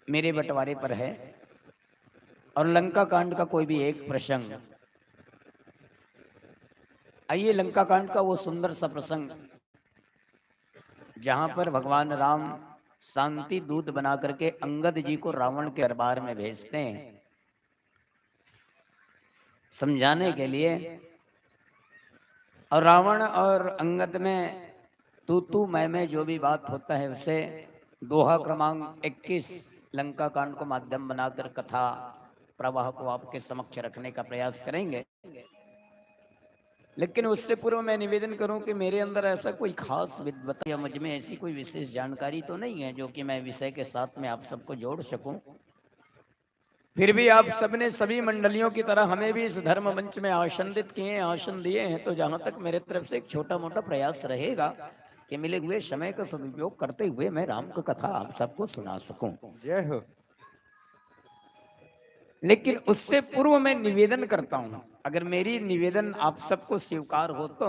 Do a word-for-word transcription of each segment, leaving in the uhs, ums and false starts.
मेरे बंटवारे पर है। और लंका कांड का कोई भी एक प्रसंग, आइए, लंका कांड का वो सुंदर सा प्रसंग, जहां पर भगवान राम शांति दूत बना करके अंगद जी को रावण के दरबार में भेजते हैं समझाने के लिए। और रावण और अंगद में तू तू मैं मैं जो भी बात होता है, उसे दोहा क्रमांक इक्कीस, लंका कांड को माध्यम बनाकर कथा प्रवाह को आपके समक्ष रखने का प्रयास करेंगे। लेकिन उससे पूर्व मैं निवेदन करूं कि मेरे अंदर ऐसा कोई खास विद्वता या मुझ में ऐसी कोई विशेष जानकारी तो नहीं है जो कि मैं विषय के साथ में आप सबको जोड़ सकूं। फिर भी आप सबने सभी मंडलियों की तरह हमें भी इस धर्म मंच में आसनित किए हैं, आसन दिए हैं, तो जहां तक मेरे तरफ से एक छोटा मोटा प्रयास रहेगा कि मिले हुए समय का सदुपयोग करते हुए मैं राम की कथा आप सबको सुना सकूं। जय हो। लेकिन उससे पूर्व मैं निवेदन करता हूं, अगर मेरी निवेदन आप सबको स्वीकार हो तो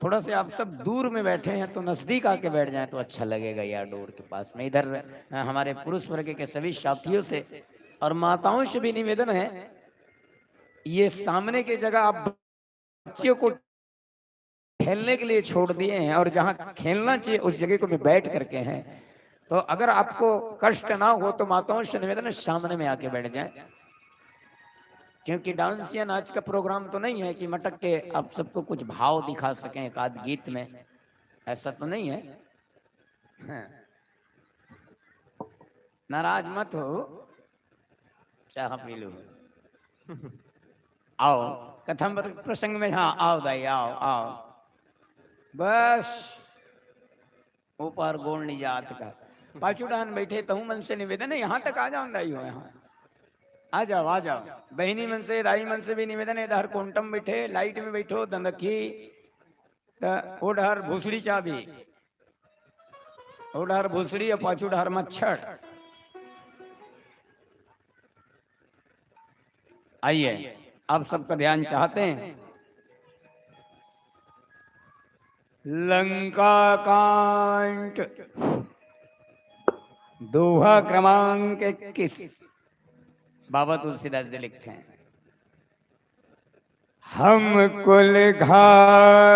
थोड़ा से आप सब दूर में बैठे हैं तो नजदीक आके बैठ जाएं तो अच्छा लगेगा यार, डोर के पास में। इधर, अ, हमारे पुरुष वर्ग के सभी साथियों से और माताओं से भी निवेदन है, ये सामने की जगह आप बच्चियों को खेलने के लिए छोड़ दिए हैं और जहां खेलना चाहिए उस जगह को भी बैठ करके हैं। तो अगर आपको कष्ट ना हो तो माताओं से निवेदन है, सामने में आके बैठ जाएं, क्योंकि डांस या नाच का प्रोग्राम तो नहीं है कि मटक के आप सबको कुछ भाव दिखा सकें एक आध गीत में, ऐसा तो नहीं है। हाँ। नाराज मत हो, चाह पी लो। आओ, कथा प्रसंग में, हाँ, आओ दाई, आओ, आओ। बस, ऊपर गोड़ नहीं जात का। पाछू डाहन बैठे, तहू मन से निवेदन है, यहाँ तक आ जाओ दाई हो, यहाँ आ जाओ, आ जाओ। बहिनी मन से, दाई मन से भी निवेदन है, इधर कोंटम बैठे, लाइट में बैठो, दंदखी, त ओ डहर भूसड़ी चाबी, ओ डहर भूसड़ी और पाछू डहर मच्छर। आइए, आप सबका ध्यान चाहते हैं। लंका कांड, दोहा क्रमांक इक्कीस, बाबा तुलसीदास जी लिखते हैं, हम कुल घालक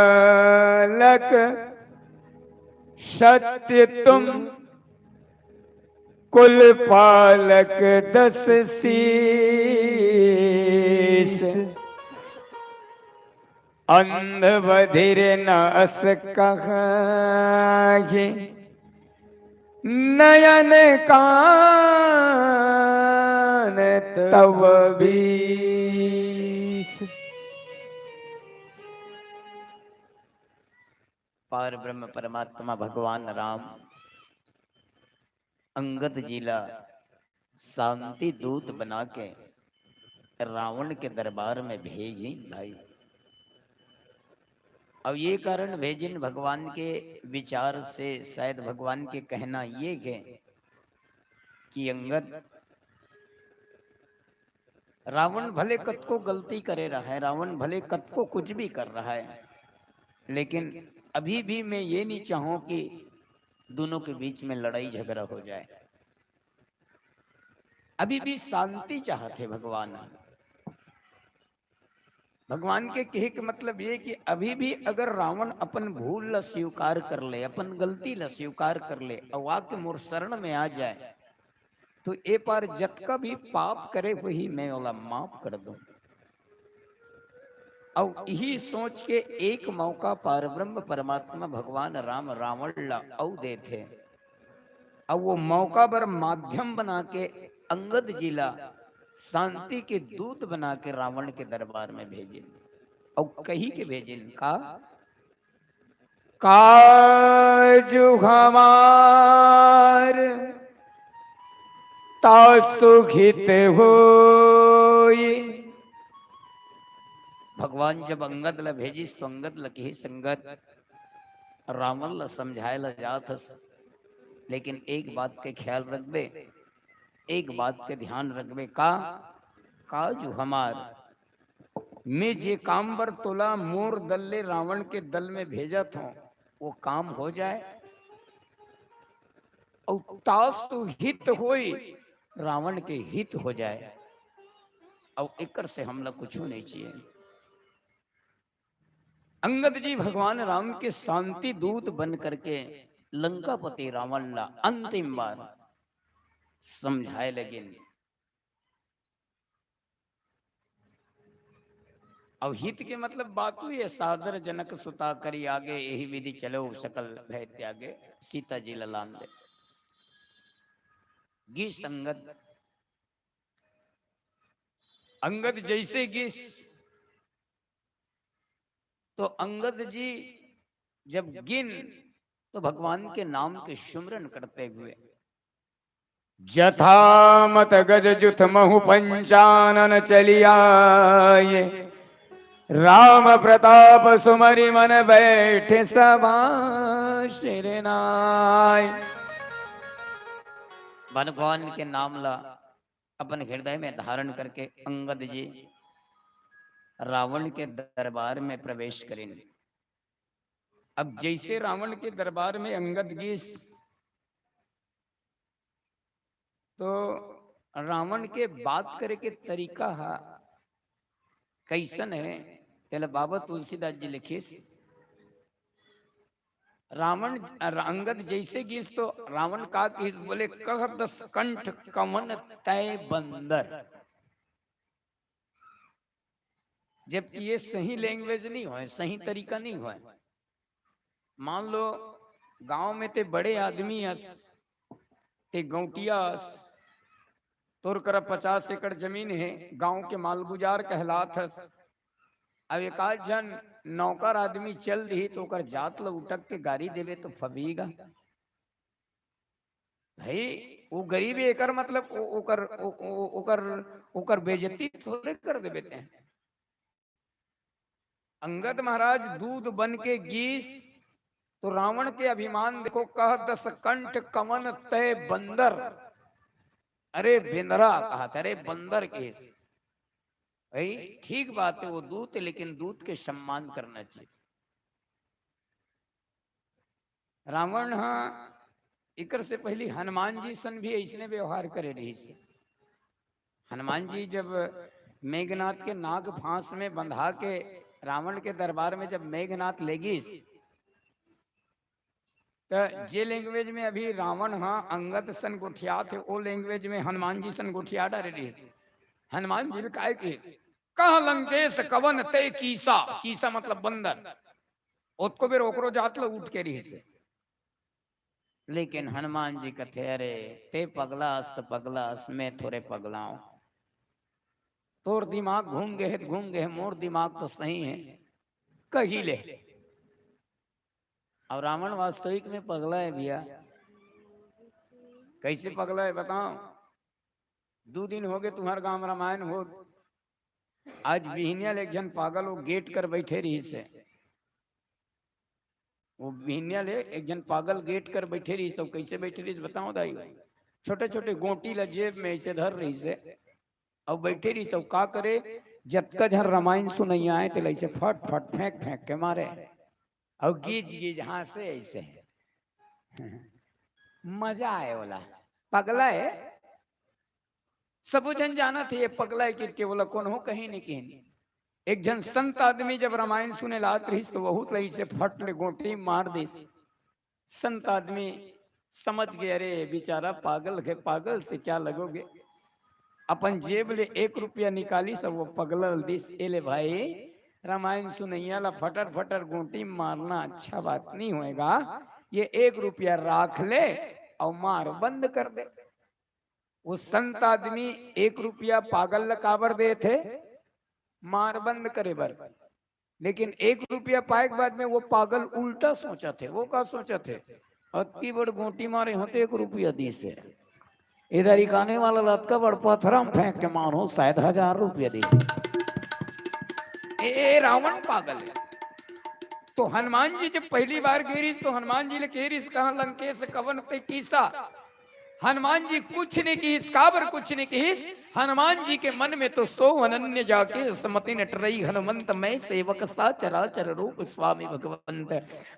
सत्य तुम, कुल पालक दस शीश। अंध बधिर न अस कहाहि, नयन कान तव बीस। पार ब्रह्म परमात्मा भगवान राम अंगद जी ला शांति दूत बना के रावण के दरबार में भेजिन भाई। अब ये कारण भेजिन, भगवान के विचार से, शायद भगवान के कहना ये है कि अंगद, रावण भले कतको गलती करे रहा है, रावण भले कतको कुछ भी कर रहा है, लेकिन अभी भी मैं ये नहीं चाहूं कि दोनों के बीच में लड़ाई झगड़ा हो जाए। अभी भी शांति चाहते भगवान। भगवान के कहे के मतलब ये कि अभी भी अगर रावण अपन भूल ला स्वीकार कर ले, अपन गलती ला स्वीकार कर ले, और आके मोर शरण में आ जाए, तो ए पार जतका भी पाप करे, वही मैं ओला माफ कर दूं। अउ यही सोच के एक मौका पार ब्रह्म परमात्मा भगवान राम रावण ला अउ देथे। अब वो मौका बर माध्यम बना के अंगद जी ला शांति के दूत बना के रावण के दरबार में भेजिन। अउ कही के भेजिन का, काजु हमार तासु हित होई। भगवान जब अंगद ला भेजिस तो अंगद ला कहिस, संगत, रावण ला समझाए ला जात हस, लेकिन एक बात के ख्याल रखबे, एक बात के ध्यान रखबे का, काजु हमार, मैं जे काम बर तोला मोर दल ले रावण के दल में भेजत हूं, वो काम हो जाए। अउ तासु हित होई, रावण के हित हो जाए। अउ एकर से हमला कुछु नहीं चाहिए। अंगद जी भगवान राम के शांति दूत बन करके लंकापति रावण ला अंतिम बार समझाए लगिन। अब हित के मतलब बात हुई है, सादर जनक सुता करि आगे, यही विधि चलो सकल भय त्यागे, सीता जी ला लान दे। गीस अंगद, अंगद जैसे गीस, तो अंगद जी जब गिन, तो भगवान के नाम के सुमरन करते हुए, जथा मत गज जुथ महु पंचानन चलि आए, राम प्रताप सुमरि मन बैठे सभा सिर नाय। भगवान के नाम ला अपन हृदय में धारण करके अंगद जी रावण के दरबार में प्रवेश करेन। अब जैसे रावण के दरबार में अंगद गीस, तो रावण के बात करे के तरीका हा कैसन है, तेला बाबा तुलसीदास जी लिखिस। रावण, अंगद जैसे गीस तो रावण का किहिस, बोले, "कह दस कंठ कवन तय बंदर।" जबकि ये सही language नहीं होय, सही तरीका नहीं होय। मान लो गांव में ते बड़े आदमी अस, ते गौंटिया अस, तोर करा पचास एकड़ जमीन है, गांव के मालगुजार कहलात हस। अब एक आध झन नौकर आदमी चल दिही तो ओकर जात ल उटक के गारी देबे तो फबीगा। भाई, वो गरीब है, एकर मतलब ओ-, ओकर, ओ-, ओ-, ओकर, ओकर बेइज्जती थोड़े कर देबे ते। अंगद महाराज दूत बन के गीस, तो रावण के अभिमान देखो, "कह दस कंठ कवन तय बंदर।" अरे बेंदरा कहा था, अरे बंदर किहिस। भाई, ठीक बात है, वो दूत है, लेकिन दूत के सम्मान करना चाहिए। रावण हा एकर से पहली हनुमान जी सन भी ऐसने व्यवहार करे रहिस। हनुमान जी जब मेघनाथ के नाग फांस में बंधा के रावण के दरबार में जब मेघनाथ ले गीस, त जे language में अभी रावण हा अंगद सन गोठियात हे, ओ language में हनुमान जी सन गोठिया डारे रहिस। हनुमान जी ल काय किहिस, "कह लंकेश कवन तय कीसा।" कीसा मतलब बंदर। ओतको बेर ओकरो जात ल उठ के रहिस। लेकिन हनुमान जी कथे, "अरे, ते पगला अस त पगला अस, मैं थोरे पगला हूं। तोर दिमाग घूम गे हे त घूम गे हे, मोर दिमाग तो सही है, कही ले।" अब रावण वास्तविक में पगला है भैया। कैसे पगला है बताओ? दू दिन हो गए तुम्हार गांव रामायण हो, आज बिहनिया ले एक झन पागल वो गेट कर बैठे रहिस हे। वो बिहनिया ले एक झन पागल गेट कर बैठे रहिस हे। कैसे बैठे रहिस बताओ दाई? छोटे छोटे गोटी ला जेब में ऐसे धर रहिस हे। अब बैठे रहिस हे, का करे, जतका झन रामायण सुनैया आए तेला ऐसे फट फट फेंक फेंक के मारे। अउ गीज गीज हाँसे ऐसे। मजा आए वाला। पगला है, सबो झन जानत हे ये पगला है कि केवल कोनो कहीं नहीं कहीं। एक झन संत आदमी जब रामायण सुने ला आत रहिस तो बहुत लई से फट ले गोटी मार दिस। संत आदमी समझ गए, "अरे बेचारा पागल है, पागल से क्या लगोगे?" अपन जेब ले एक रुपया निकालिस अउ वो पगला ल दिस, "ए ले भाई, रामायण सुनैया ला फटर फटर गोटी मारना अच्छा बात नहीं होएगा, ये एक रुपया राख ले अउ मार बंद कर दे।" वो संत आदमी एक रुपया पागल ला काबर देथे? मार बंद करे बर। लेकिन एक रुपया पाए के बाद में वो पागल उल्टा सोचत हे। वो का सोचत हे? "अतकी बड़ गोटी मारे हों त एक रुपया दिस हे, इधर इकाने वाला ल अतका बड़ पथरा म फेंक के मारहूं, शायद हजार रुपया दिही।" ए, ए रावण पागल है। तो हनुमान जी जब पहली बार गे रिहिस तो हनुमान जी ले कहे रिहिस, "कह लंकेश कवन तय कीसा।" हनुमान जी कुछ नहीं किहिस, काबर कुछ नहीं किहिस। हनुमान जी के मन में तो सो अनन्य जाके समति नटरई हनुमंत मैं सेवक सा चराचर रूप स्वामी भगवंत।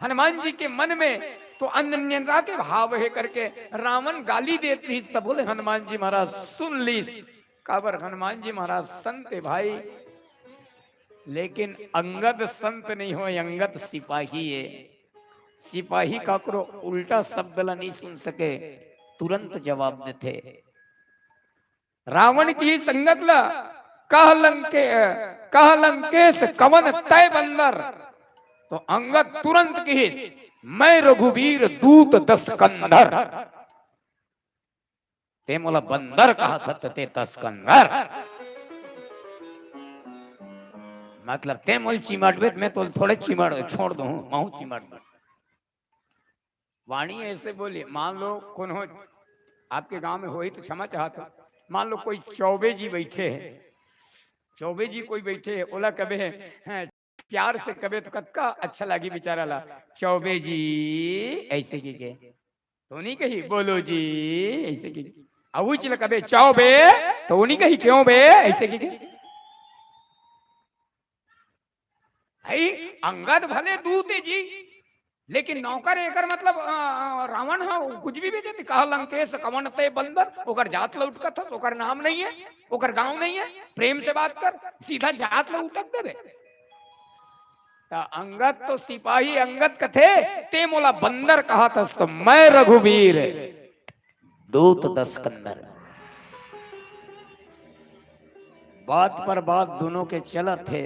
हनुमान जी के मन में तो अनन्यता के भाव हे करके रावण गाली देत रहिस, तब बोले हनुमान जी महाराज सुन लीस। काबर हनुमान जी महाराज संत हे भाई, लेकिन अंगद संत नहीं हो, अंगद सिपाही हे। सिपाही काकरो उल्टा शब्द ला नहीं सुन सके, तुरंत जवाब देथे। रावण की संगत ला कह लंके, कह लंकेश कवन तय बंदर, तो अंगद तुरंत किहिस, मैं रघुवीर दूत दस कंधर। ते मोला बंदर कहा था, ते तस्कंदर। मतलब ते मोल चिमटबे, मैं तो थोड़े चिमट छोड़ दूं, महू चिमट दूं। वाणी ऐसे बोली, मान लो कोनो आपके गांव में होही तो क्षमा चाहत हो, मान लो कोई चौबे जी बैठे हैं, चौबे जी कोई बैठे हैं, ओला कबे हैं, प्यार से कबे तो कतका अच्छा लागी बेचारा ला, चौबे जी ऐसे की के तो नहीं कही बोलो जी ऐसे की, अउच ला कबे चौबे तो वो नहीं कही क्यों बे ऐसे की के। भाई, अंगद भले दूत हे जी, लेकिन नौकर एकर मतलब, अ, अ, रावण ह कुछ भी बेचत, कह लंकेश कवन तय बंदर, ओकर जात ल उटकत हस, ओकर नाम नहीं है, ओकर गांव नहीं है, प्रेम से बात कर, सीधा जात ल उटक देबे। त अंगद तो सिपाही अंगद कथे, ते मोला बंदर कहत हस, तो मैं रघुवीर दूत दस कंधर। बात पर बात दोनों के चलत हे,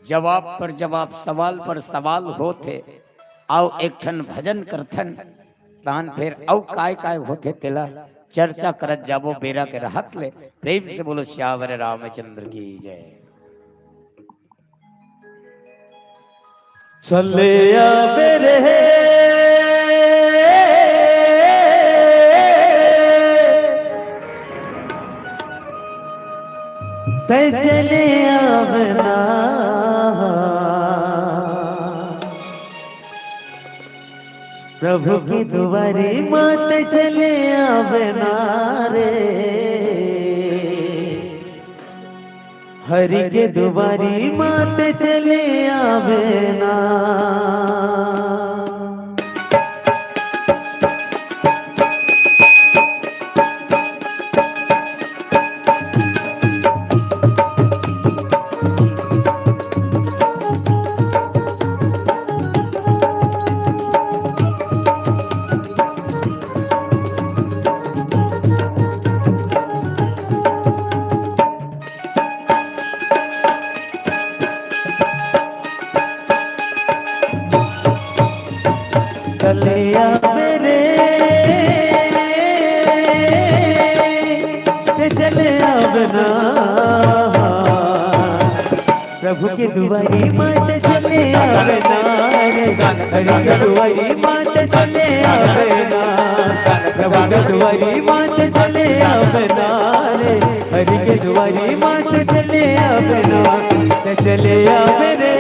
जवाब पर जवाब, सवाल पर सवाल होत हे। आओ एक ठन भजन करथन, तान फिर अउ काय काय होथे तेला चर्चा करत जाबो बेरा के रहत ले। प्रेम से बोलो सियावर रामचंद्र की जय। चले आवे रे, तै चले आवे ना। प्रभु की दुआरी मात चले आवे ना रे। हरि के दुआरी मात चले आवे ना। चले आवे रे, ते चले आवे ना। प्रभु के दुआरी मात चले आवे ना रे, हरि के दुआरी मात चले आवे ना। प्रभु के दुआरी मात चले आवे ना रे, हरि के दुआरी मात चले आवे ना। ते चले आवे रे,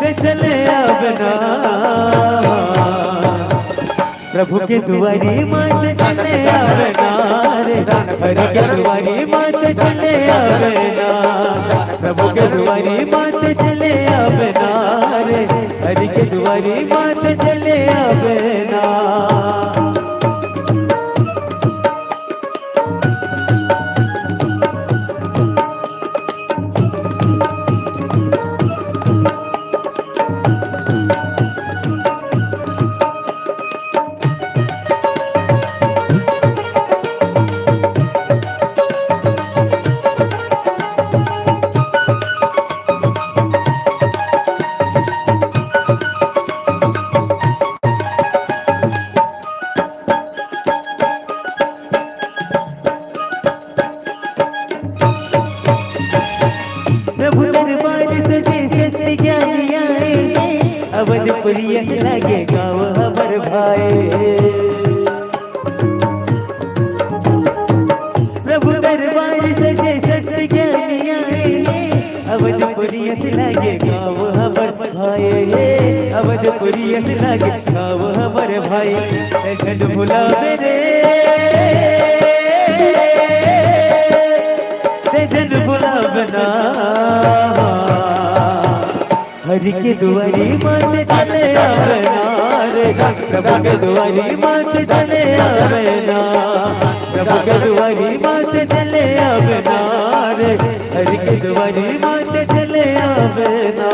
ते चले आवे ना। प्रभु के दुआरी मात चले आवे ना रे, हरि के दुआरी मात चले आवे ना। प्रभु के दुआरी मात चले आवे ना रे, हरि के दुआरी मात चले आवे ना। प्रभु दरबार सजे सत्य ज्ञानी आए, अवधपुरी अस लागे गाँव हमर भाए। प्रभु दरबार सजे सत्य ज्ञानी आए, अवधपुरी अस लागे गाँव हमर भाए। अवधपुरी अस लागे गाँव भाई, ते झन भुलावे रे, ते झन भुलावे ना। हरि के दुआरी मात चले आवे ना रे, प्रभु के दुआरी मात चले आवे ना, प्रभु के दुआरी मात चले आवे ना रे, हरि के दुआरी मात चले आवे ना।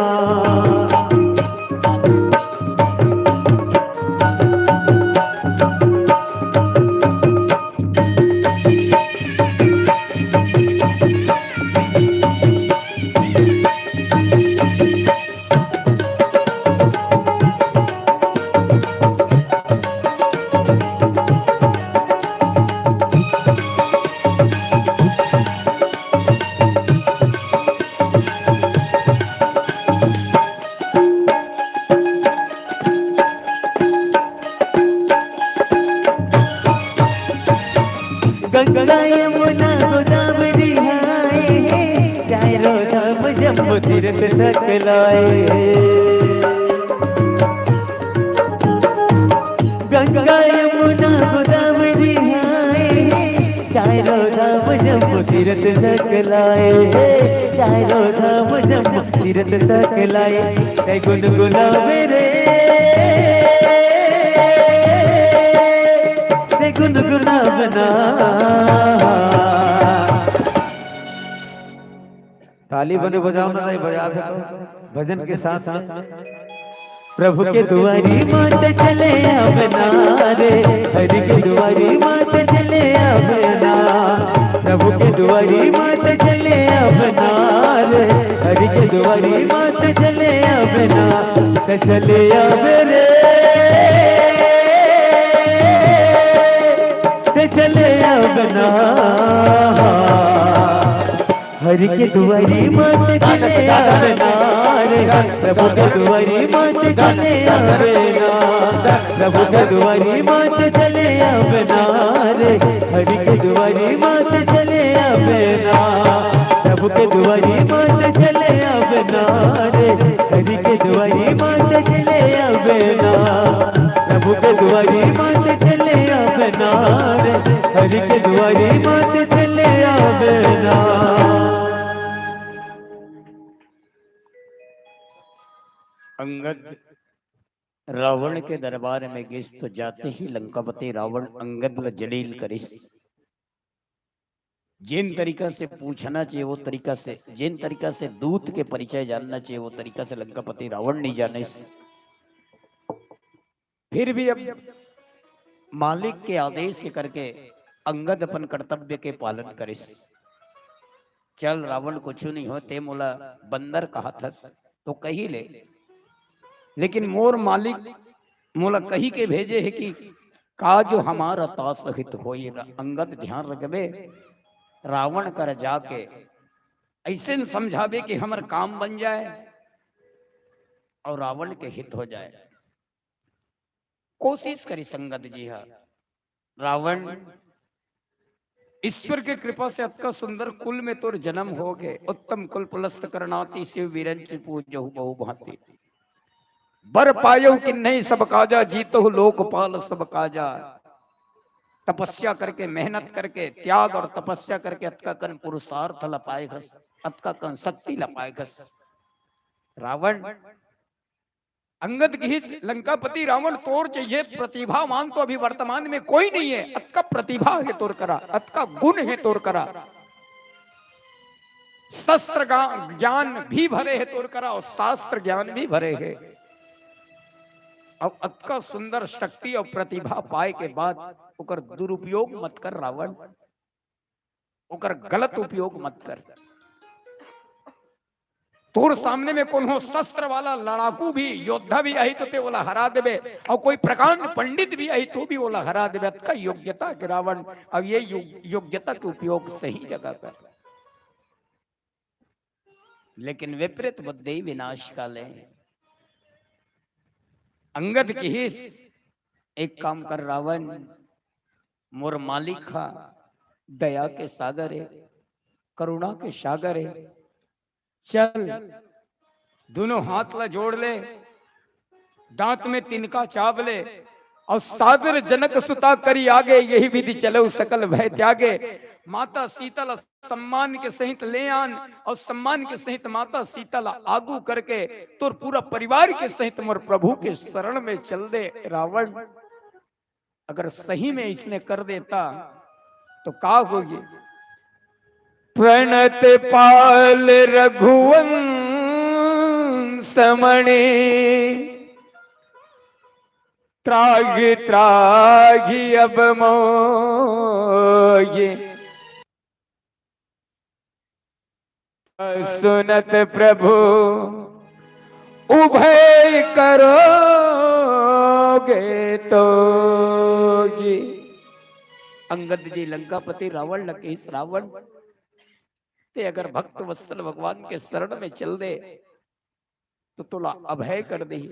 गंगा यमुना गोदावरी हाय हे, चारों धाम जम्मू तीरथ सकलाए हे। गंगा यमुना गोदावरी हाय हे, चारों धाम जम्मू तीरथ सकलाए हे, चारों धाम जम्मू तीरथ सकलाए। ते गुनगुनावे रे, ते गुनगुनावे ना। ताली बने बजाओ ना, नहीं बजा सको। भजन के साथ में। प्रभु के दुआरी मात चले आवे ना रे, हरि के दुआरी मात चले आवे ना। प्रभु के दुआरी मात चले आवे ना रे, हरि के दुआरी मात चले आवे ना। ते चले आवे रे, ते चले आवे ना। हरि के दुआरी मात चले आवे ना रे, प्रभु के दुआरी मात चले आवे ना, प्रभु के दुआरी मात चले आवे ना रे, हरि के दुआरी मात चले आवे ना, प्रभु के दुआरी मात चले आवे ना रे, हरि के दुआरी मात चले आवे ना, प्रभु के दुआरी मात चले आवे ना रे, हरि के दुआरी मात चले आवे ना। अंगद रावण के दरबार में गिस तो जाते ही लंकापति रावण अंगद ल जलील करिस। जेन तरीका से पूछना चाहिए वो तरीका से, जेन तरीका से दूत के परिचय जानना चाहिए वो तरीका से लंकापति रावण नहीं जानिस। फिर भी अब मालिक के आदेश के करके अंगद अपन कर्तव्य के पालन करिस। चल रावण, कुछु नहीं हो, ते मोला बंदर कहथस तो कही ले, लेकिन मोर मालिक मोला कही के भेजे हे कि का जो हमार अता सहित होई। अंगद, ध्यान रखबे, रावण कर जाके अइसे समझाबे कि हमर काम बन जाए और रावण के हित हो जाए। कोशिश करिस अंगद जी हा। रावण, ईश्वर के कृपा से अतका सुंदर कुल में तोर जन्म हो गए, उत्तम कुल पुलस्त करनाति शिव विरंच पूजहु बहु भांति। बर पायहु किन्नही सब काजा, जीतहु लोकपाल सब काजा। तपस्या करके, मेहनत करके, त्याग और तपस्या करके अतका कन पुरुषार्थ ल पाए घस, अतका कन शक्ति ल पाए घस। रावण, अंगद किहिस, लंकापति रावण, तोर जइसे प्रतिभावान तो अभी वर्तमान में कोई नहीं है। अतका प्रतिभा हे तोर करा, अतका गुण हे तोर करा, शस्त्र गा-, ज्ञान भी भरे हे तोर करा और शास्त्र ज्ञान भी भरे हे। अब अतका सुंदर शक्ति और प्रतिभा पाए के बाद ओकर दुरुपयोग मत कर रावण, ओकर गलत उपयोग मत कर। तोर सामने में कोनो शस्त्र वाला लड़ाकू भी, योद्धा भी आही तो ते ओला हरा देबे, और कोई प्रकांड पंडित भी आही तो भी ओला हरा देबे। अतका योग्यता के रावण, अब ये यो-, योग्यता के उपयोग सही जगह कर। लेकिन विपरीत बुद्धि विनाश काले। अंगद किहिस, एक काम कर रावण, मोर मालिक हा दया के सागर हे, करुणा के सागर हे। चल, दोनों हाथ ला जोड़ ले, दांत में तिनका चाब ले, अउ सादर जनक सुता करि आगे, यहि बिधि चलउ सकल भय त्यागे। माता सीता ला सम्मान के सहित ले आन, अउ सम्मान के सहित माता सीता ला आगू करके तोर पूरा परिवार के सहित मोर प्रभु के शरण में चल दे रावण। अगर सही में इसने कर देता तो का होगी? प्रणत पाल रघुवंश मणि त्राहि त्राहि अब मोहि। सुनत प्रभु उभय करोगे तो। अंगद जी लंकापति रावण ला कहिस, रावण, ते अगर भक्त वत्सल भगवान के शरण में चल दे तो तोला अभय कर देही,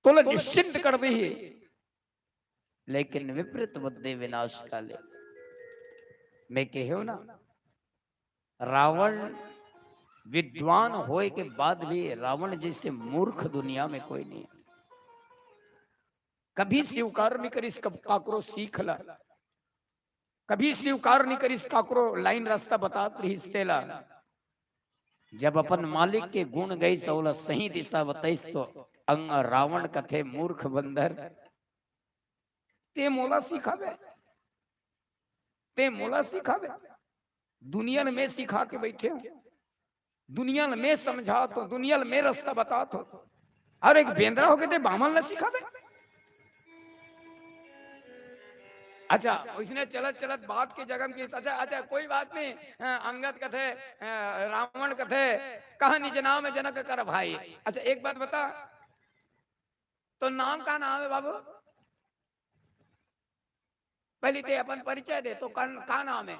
तोला निश्चिंत कर देही। लेकिन विपरीत बुद्धि विनाश काले। मैं कहे हो ना, रावण विद्वान होए के बाद भी रावण जैसे मूर्ख दुनिया में कोई नहीं। कभी स्वीकार नहीं करिस कब काकरो सीख ला, कभी स्वीकार नहीं करिस काकरो लाइन रास्ता बतात रहिस तेला। जब अपन मालिक के गुण गइस, ओला सही दिशा बताइस तो अंग रावण कथे, मूर्ख बंदर, ते मोला सिखाबे, ते मोला सिखाबे। दुनिया ल मैं सिखा के बैठे हूँ, दुनिया ल मैं समझात हूँ, दुनिया ल मैं रास्ता बतात हूँ। अउ एक बेंदरा होके ते बामन ल सिखाबे। अच्छा, उसने चलत चलत बात के जगह में किहिस, अच्छा, अच्छा, कोई बात नहीं। अ, अंगद कथे, अ, रावण कथे, कहा निज नाम जनक कर भाई। अच्छा, एक बात बता, तो नाम का नाम है बाबू? पहले ते अपन परिचय दे, तो कन-, का नाम है?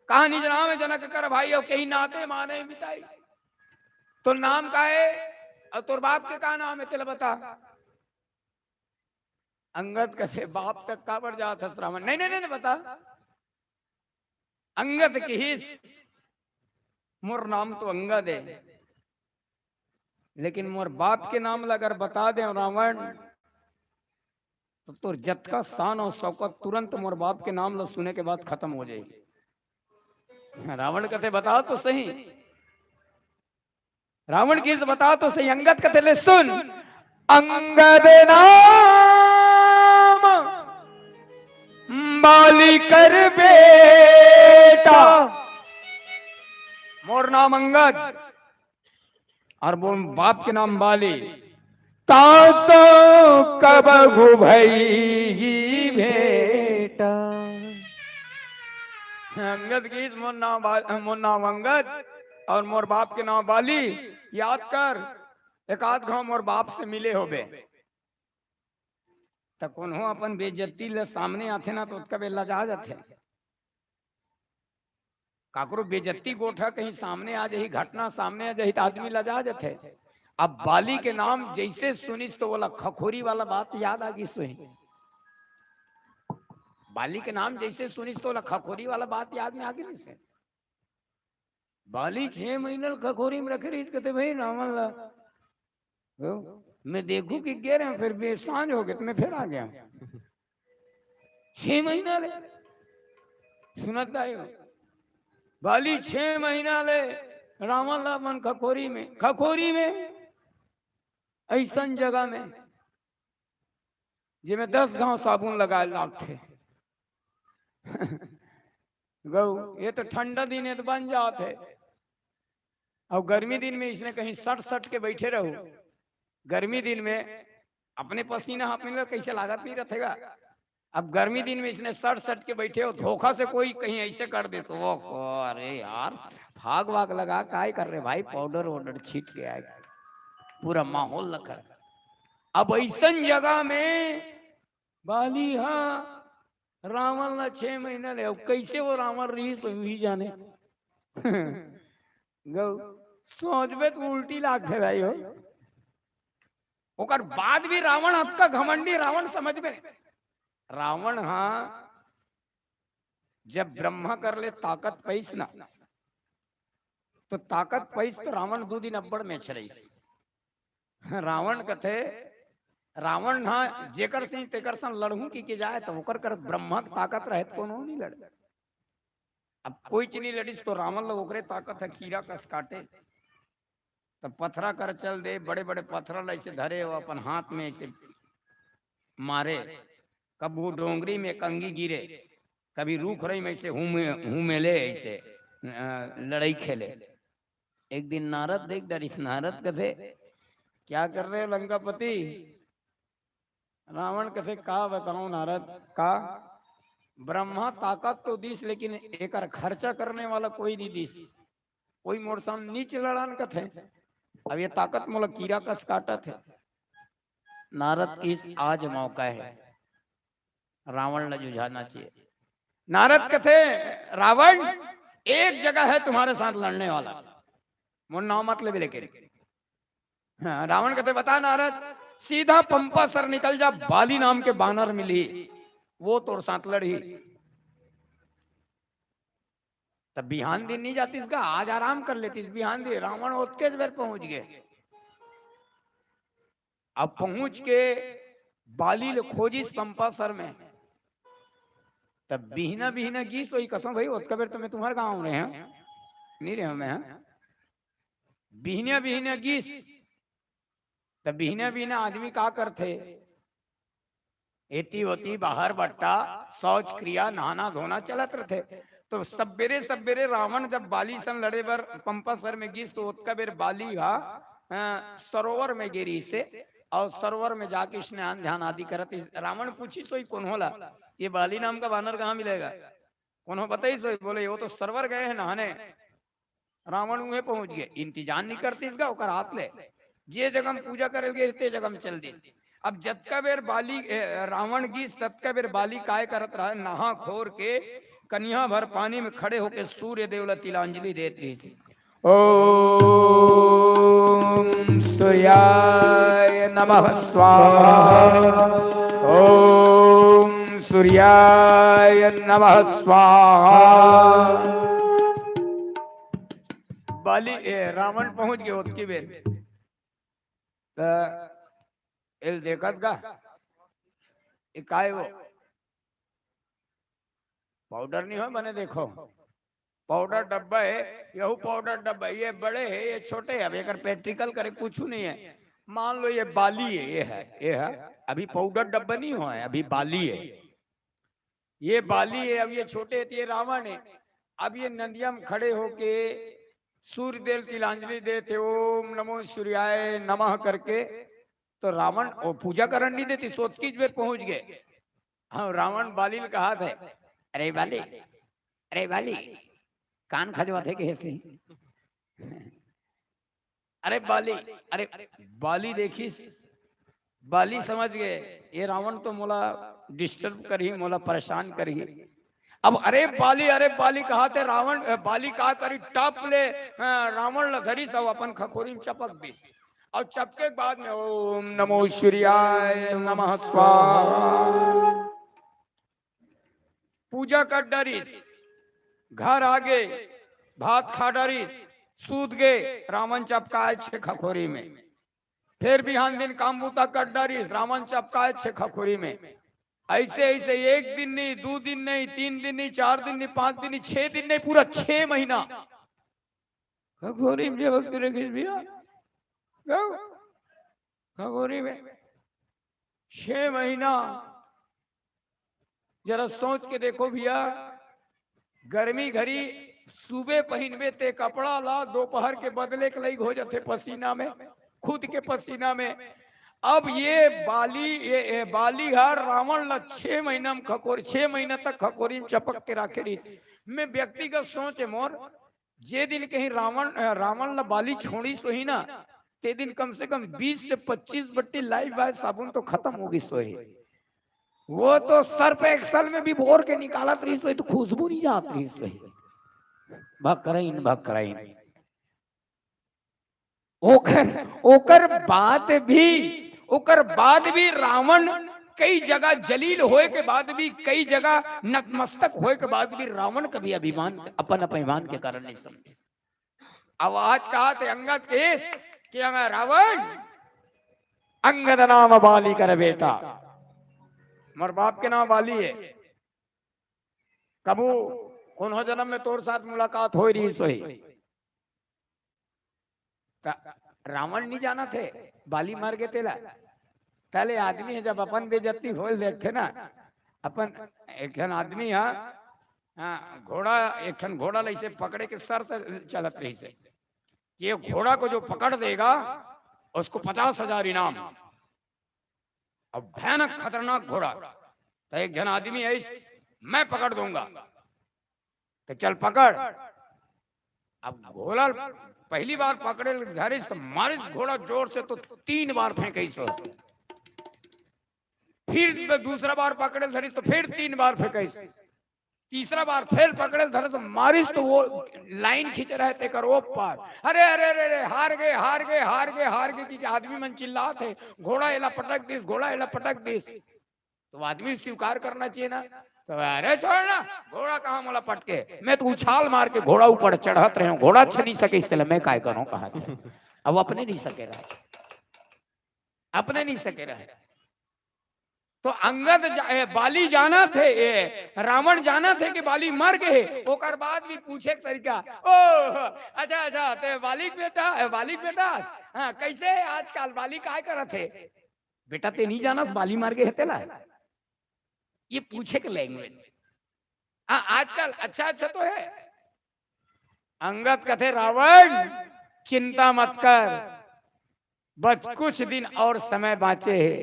कहा निज नाम है जनक कर भाई, अउ कही नाते माने मिताई। तो नाम का है? अउ तोर बाप के का नाम है, तेला बता। अंगद कथे, बाप तक काबर जात हस रावण? नहीं, नहीं, नहीं, नहीं, बता। अंगद किहिस, मोर नाम तो अंगद है, लेकिन मोर बाप के नाम ला अगर बता दे रावण, तो तोर जतका शान अउ शौकत तुरंत मोर बाप के नाम ला सुने के बाद खत्म हो जाही। रावण कथे, बता तो सही। रावण किहिस, बता तो सही। अंगद कथे, ले सुन, अंगद नाम बाली कर बेटा। मोर नाम अंगद अउ मोर बाप के नाम बाली। तासो कबहु भई भेटा। अंगद किहिस, मोर नाम बा-, मोर नाम अंगद अउ मोर बाप के नाम बाली। याद कर, एक आध घांव मोर बाप से मिले होबे। त कोनो अपन बेइज्जती ल सामने आथे ना, तो ओतका बेर लजा जाथे। काकरो बेइज्जती गोठ कहीं सामने आ जाही, घटना सामने आ जाही, त आदमी लजा जाथे। अब बाली के नाम जैसे सुनिस, तो ओला खखोरी वाला बात याद आ गिस होही। बाली के नाम जैसे सुनिस, तो ओला खखोरी वाला बात याद में आ गिस होही। बाली छह महीना ल खखोरी में रखे रहिस, कथे, भाई, रावण ला, हो? मैं देखूं कि गे रहे हैं, फिर भी सांझ हो गए, तो मैं फिर आ गया। छह महीना ले, सुनत आए हो? बाली छह महीना ले रावण ला मन खखोरी में, खखोरी में, ऐसन जगह में, जेमे दस घांव साबुन लगाए लागथे। गऊ, ये तो ठंडा दिन है तो बन जात है। अउ गर्मी दिन में इसने कहीं सट सट के बैठे रहो, गर्मी दिन में अपने पसीना अपने ला कैसे लागत नहीं रथेगा। अब गर्मी दिन में इसने सट सट के बैठे हो, धोखा से कोई कहीं ऐसे कर दे तो वो, अरे यार, फाग वाग लगा, काय कर रहे भाई, पाउडर वाउडर छीट के आए, पूरा माहौल लखर। अब ऐसन जगह में बाली हा रावण ला छह महीना ले, अब कैसे वो रावण रहिस, तो वही जाने। गऊ, सोचबे तो उल्टी लागथे भाई हो। ओकर बाद भी रावण अतका घमंडी रावण समझ में। रावण हा जब ब्रह्मा कर ले ताकत पाइस ना, तो ताकत पाइस तो रावण दू दिन अब्बड़ मेछ रहिस। रावण कथे, रावण ह जेकर संग तेकर संग लड़हूं कि के जाए, त ओकर कर ब्रह्मा के ताकत रहे त कोनो नहीं लड़े। अब कोई चीज नहीं लड़िस तो रावण ल ओकरे ताकत है कीरा कस काटे। त पथरा कर चल दे, बड़े बड़े पथरा ल ऐसे धरे हो अपन हाथ में ऐसे मारे, कभू डोंगरी में कंगी गिरे, कभी रूख रही में ऐसे हुमे हुमेले ऐसे अ, लड़ाई खेले। एक दिन नारद देख डरिस, नारद कथे, क्या कर रहे हो लंकापति? रावण कथे, का बताऊं नारद, का ब्रह्मा ताकत तो दिस लेकिन एकर खर्चा करने वाला कोई नहीं दिस। कोई मोर सामने नीच लड़ान कथे, अब ये ताकत मोला कीरा कस काटत है। नारद किहिस आज मौका है, रावण ला जुझाना चाहिए। नारद कथे, रावण, एक जगह है तुम्हारे साथ लड़ने वाला, मोर नाम मत लेबे लेकिन। हाँ, रावण कथे, बता नारद। सीधा पंपा सर निकल जा, बाली नाम के बानर मिली, वो तोर साथ लड़ही। तब बिहान दिन नहीं जातिस गा, आज आराम कर लेतिस। बिहान दिन रावण ओतकेच बेर पहुंच गए। अब पहुंच के बाली ल खोजिस पंपा सर में, तब बिहना बिहना गीस वही कथों, भाई ओतका बेर तो मैं तुम्हारे गांव रहे हैं, नहीं रहे मैं, हाँ? बिहना बिहना गीस। तब बिहना बिहना आदमी का करथे? एती ओती बाहर बट्टा, शौच क्रिया, नहाना धोना चलत रथे। तो सब्बेरे सब्बेरे रावण जब बाली सन लड़े बर पंपा सर में गिस, तो ओतका बेर बाली हा अ, सरोवर में गे रिहिसे, और सरोवर में जाके स्नान ध्यान आदि करत रिहिस। रावण पूछिस, सोई कोन होला, ये बाली नाम का बानर कहाँ मिलेगा? कोनो बताइस, सोई बोले, वो तो सरोवर गए हैं नहाने। रावण उहे पहुंच गए, इंतजार नहीं करतिस गा ओकर हाथ ले। जे जगह में पूजा करे गए, ते जगह में चल दिस। अब जतका बेर बाली, ए, रावण गीस, ततका बेर बाली काय करत रहा, नहा खोर के कनिहा भर पानी में खड़े होके सूर्य देव ला तिलांजलि देत रहिस। ओम सूर्याय नमः स्वाहा, ओम सूर्याय नमः स्वाहा। बाली, ए, रावण पहुंच गए ओतकी बेर। त एल देखत गा, ए काय वो? पाउडर नहीं हो, मने देखो, पाउडर डब्बा है, यहू पाउडर डब्बा, ये बड़े है, ये छोटे है। अब एकर practical करे कुछ नहीं है। मान लो ये बाली है, ये है, ये है, अभी पाउडर डब्बा नहीं हो, अभी बाली है। ये बाली है, अब ये छोटे है, तो ये रावण है। अब ये नदिया में खड़े होके सूर्य देव तिलांजलि देते, ओम नमो सूर्याय नमः करके, तो रावण वो पूजा करन नहीं देती, सोतकीच बेर पहुंच गए। हाँ, रावण बाली ल कहा थे, अरे बाली, अरे बाली, कान खजवाथे कहे से। अरे बाली, अरे बाली देखिस, बाली समझ गए, ये रावण तो मोला disturb करही, मोला परेशान करही। अब अरे बाली, अरे बाली कहा थे रावण, अ, बाली का करी, टप ले, अ, रावण ल धरिस अउ अपन खखोरी में चपक दिस। और चपके के बाद में ओम नमो सूर्याय नमः स्वाहा। पूजा कर डरिस, घर आगे, भात खा डरिस, सूत गे, रावण चपकाए छे खखोरी में। फिर बिहान दिन काम बूता कर डरिस, रावण चपकाए छे खखोरी में। ऐसे, ऐसे एक दिन नहीं, दो दिन नहीं, तीन दिन नहीं, चार दिन नहीं, पांच दिन नहीं, छह दिन नहीं, पूरा छह महीना खखोरी में जब तू रखिस भैया, गौ, खखोरी में छह महीना। जरा सोच के देखो भैया, गर्मी घरी सुबह पहिनबे ते कपड़ा ला, दोपहर के बदले के लइक हो जाथे पसीना में, खुद के पसीना में। अब ये बाली, ये, ये बाली हर रावण ला छह महीना में खखोर, छह महीना तक खखोरी में चपक के राखे रहिस। मैं व्यक्तिगत सोच है मोर, जे दिन कहीं रावण, अ, रावण ला बाली छोड़िस होही ना, ते दिन कम से कम बीस से पच्चीस बट्टी लाइफ बॉय साबुन तो खत्म हो गिस होही। वो तो सर्फ एक्सेल में भी बोर के निकालत रहिस होही, तो खुशबू नहीं जात रहिस होही। भकरइन, भकरइन। ओकर, ओकर बाद भी, ओकर बाद भी रावण कई जगह जलील होए के बाद भी, कई जगह नतमस्तक होए के बाद भी रावण कभी अभिमान, अपन अभिमान के कारण नहीं समझे। अब आज कहा थे अंगद केस कि अगर रावण, अंगद नाम बाली कर बेटा। मोर बाप के नाम बाली हे। कभू कोनो जन्म में तोर साथ मुलाकात होय रहिस होही। त रावण नहीं जानत हे, बाली मर गे तेला। तले आदमी हे, जब अपन बेइज्जती होय ल देखथे ना, अपन एक ठन आदमी हा, हाँ, घोड़ा, एक ठन घोड़ा ल ऐसे पकड़े के शर्त चलत रहिस हे कि ये घोड़ा को जो पकड़ देगा, उसको पचास हजार इनाम। अब भयानक खतरनाक घोड़ा। तो एक जन आदमी है, इस मैं पकड़ दूंगा। तो चल पकड़। अब घोड़ा पहली बार पकड़े ल धरिस तो मारिस घोड़ा जोर से, तो तीन बार फेंकइस। फिर दूसरा बार पकड़े ल धरिस तो फिर तीन बार फेंकइस। तीसरा बार फेर पकड़े ल धरिस तो मारिस, तो वो लाइन खींच रहे तेकर ओ पार। अरे, अरे, अरे, अरे, हार गे, हार गे, हार गे, हार गे, कि आदमी मन चिल्लात हे, "घोड़ा एला पटक दिस, घोड़ा एला पटक दिस।" तो आदमी स्वीकार करना चाहिए ना। तो, "अरे छोड़ ना, घोड़ा कहाँ मोला पटके, मैं तो उछाल मार के घोड़ा ऊपर चढ़त रहे हूँ, घोड़ा छनी सके, इस तेला मैं काय करूँ?" कहा थे। अब अपने नहीं सके रहे, अपने नहीं सके रहे। तो अंगद जा-, ए, बाली जानत हे, ए, रावण जानत हे कि बाली मर गे हे, ओकर बाद भी पूछे के तरीका, "ओ, अच्छा, अच्छा, ते बाली के बेटा, ए, बाली के बेटा, हाँ, कैसे हे आजकल, बाली काय करत हे?" बेटा, ते नहीं जानस, बाली मर गे हे तेला। ये पूछे के लैंग्वेज। हाँ, आजकल अच्छा, अच्छा तो हे। अंगद कथे, "रावण, चिंता मत कर, बस कुछ दिन और समय बाँचे हे,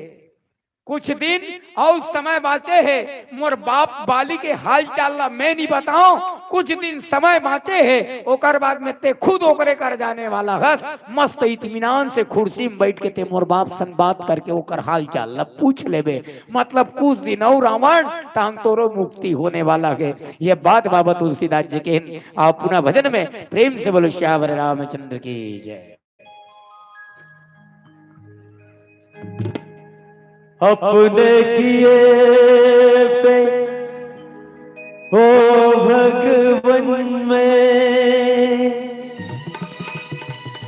कुछ दिन और समय बाँचे हे। मोर बाप बाली के हाल चाल ला मैं नहीं बताऊं, कुछ दिन समय बाँचे हे, ओकर बाद में ते खुद ओकरे कर जाने वाला हस। मस्त इत्मीनान से कुर्सी में बैठ के ते मोर बाप संग बात करके ओकर हाल चाल ला पूछ लेबे। मतलब कुछ दिन और रावण, तहां तोरो मुक्ति होने वाला हे।" ये बात बाबा तुलसीदास जी के। आप पुनः भजन में प्रेम से बोलो, "सियावर रामचंद्र की जय।" अपने किए पे हो भगवन में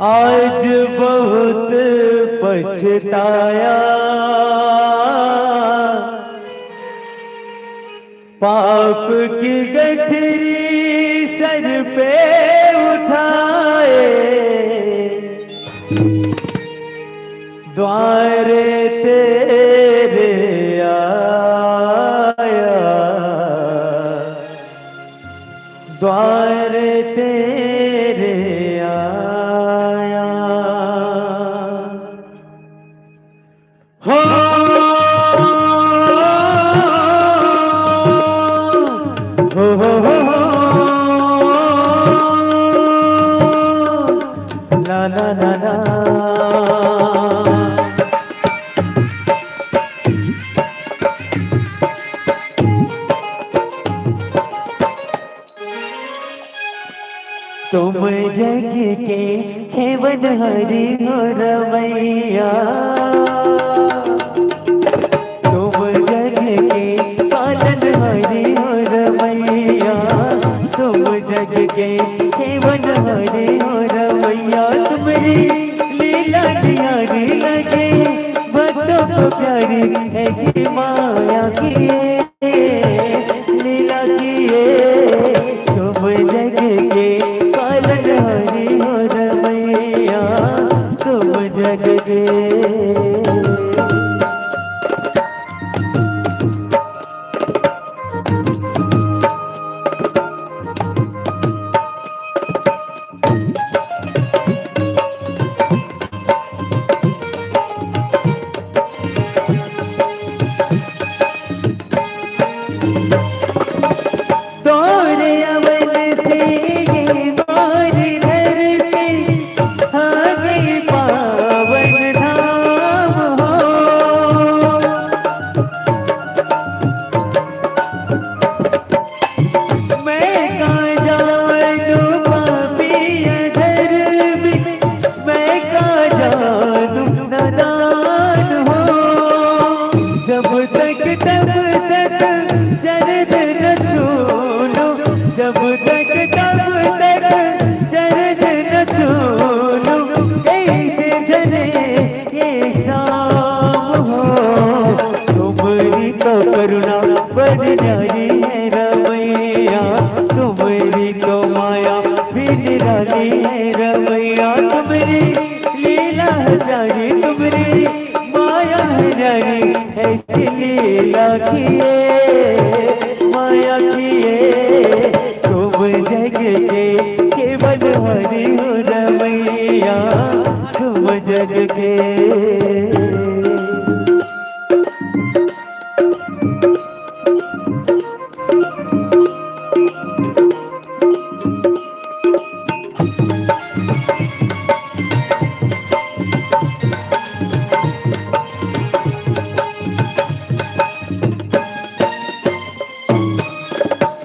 आज बहुत पछताया। पाप की गठरी सर पे उठाए, द्वारे तेरे आया, द्वारे तेरे आया। हो, हो, हो, हो, हो। ला, ला, ला, ला। तुम जग के हेवनहारी हो रमैया, तुम जग के पालनहारी हो रमैया, तुम जग के हेवनहारी हो रमैया। तुम्हरी लीला नियारी लगे भक्तों को प्यारी, ऐसी माया की लीला किए। तुम जग के पालनहारी हो रमैया, तुम जग के। तोरे अवन से ये मारी धरती, आ गई पावन धाम हो। मैं का जानू पापी अधर्मी, मैं का जानू नादान हो। जब तक तब तक चरण न छूनो, जब तक तब तक चरण न छूनो, कैसे ढले ये सा तो करुणा बड़ी न्यारी है रमैया, तुम्हरी तो माया भी निराली है रमैया, तुम्हरी लीला है न्यारी, तुम्हरी माया है न्यारी, ऐसी लीला किए, माया किए, तुम जग के केवल हरि हो रमैया, तुम जग के।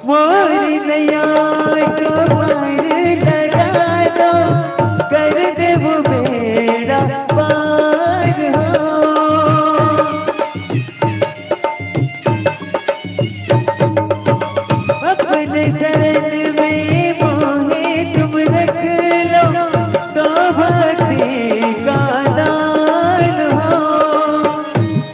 मोरी नैया को पार लगा दो, कर दे वो बेड़ा पार हो। अपने शरण में मोहे तुम रख लो, तो भक्ति का दान हो।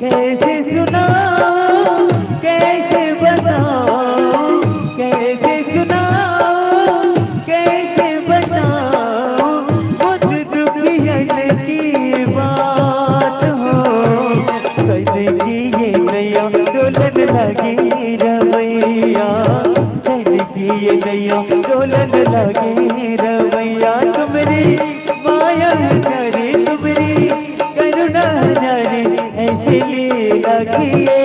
कैसे सुनाऊं, कैसे बताऊं, कैसे सुनाऊं, कैसे बताऊं, मुझ दुखियन की बात हो। तन की ये नैया डोलन लगी रमैया, तन की ये नैया डोलन लगी रमैया, तुम्हरी माया न्यारी, तुम्हरी करुणा न्यारी, ऐसी लीला किए,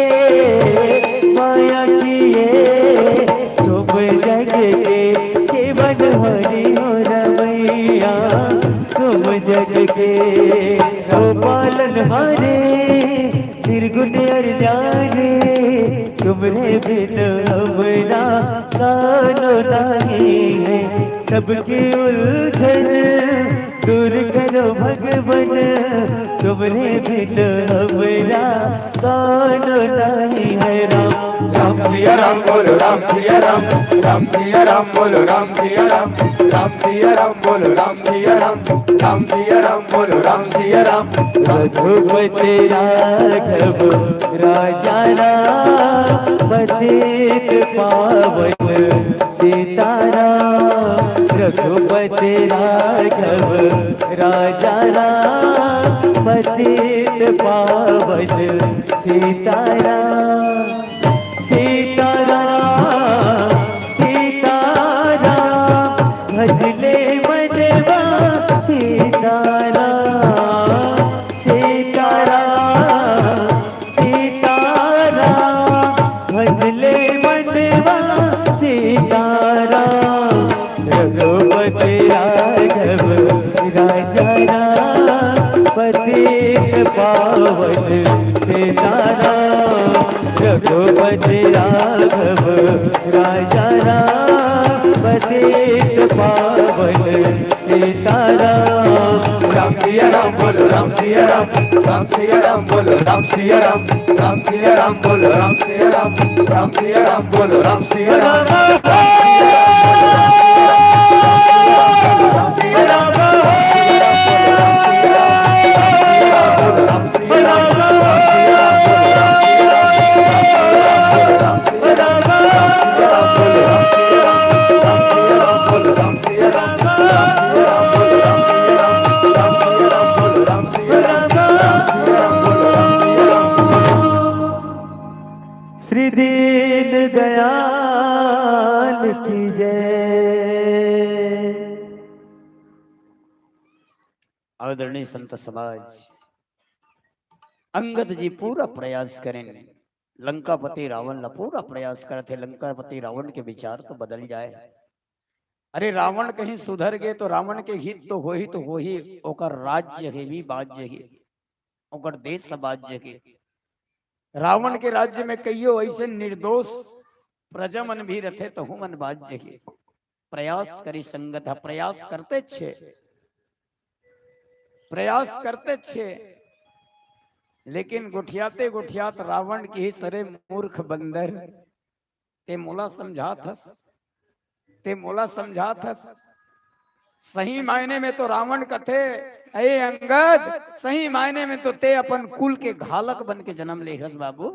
माया किए, तुम जग के केवल हरि हो रमैया, तुम जग के हो पालनहारे, निर्गुण अरजाने, तुम्हरे बिन हमरा कानो नाही है। सबकी उलझन दूर करो भगवन, तुम्हरे बिन हमरा कानो नाही है। राम राम सिया राम बोलो, राम सिया राम, राम सिया राम बोलो, राम सिया राम, राम सिया राम बोलो, राम सिया राम, राम सिया राम बोलो, राम सिया राम। रघुपति राघव राजा राम, पतित पावन सीताराम। रघुपति राघव राजा राम, पतित पावन सीताराम। सीताराम, सीताराम, भजले मनवा सीताराम। सीताराम, सीताराम, भजले मनवा सीताराम। रघुपति राघव राजा राम, पतित पावन सीताराम। रघुपति राघव राजा राम, पतित पावन सीताराम। राम सिया राम बोलो, राम सिया राम, राम सिया राम बोलो, राम सिया राम, राम सिया राम बोलो, राम सिया राम, राम सिया राम बोलो, राम सिया राम। श्री दीन दयाल की जय। आदरणीय संत समाज, अंगद जी पूरा प्रयास करें, लंकापति रावण ला पूरा प्रयास करत हे, लंकापति रावण के विचार तो बदल जाए। अरे, रावण कहीं सुधर गे तो रावण के हित तो होही, तो होही, ओकर राज्य हे भी बाज जही, ओकर देश ह बाज जही। रावण के राज्य में कइयो ऐसे निर्दोष प्रजा मन भी रथे, तहू मन बाज जही। प्रयास करी संगत ह, प्रयास करते छे, प्रयास करते छे, लेकिन गोठियाते गोठियात रावण किहिस, "अरे मूर्ख बंदर, ते मोला समझात हस, ते मोला समझात हस।" सही मायने में तो रावण कथे, "अरे अंगद, सही मायने में तो ते अपन कुल के घालक बन के जन्म ले हस बाबू।"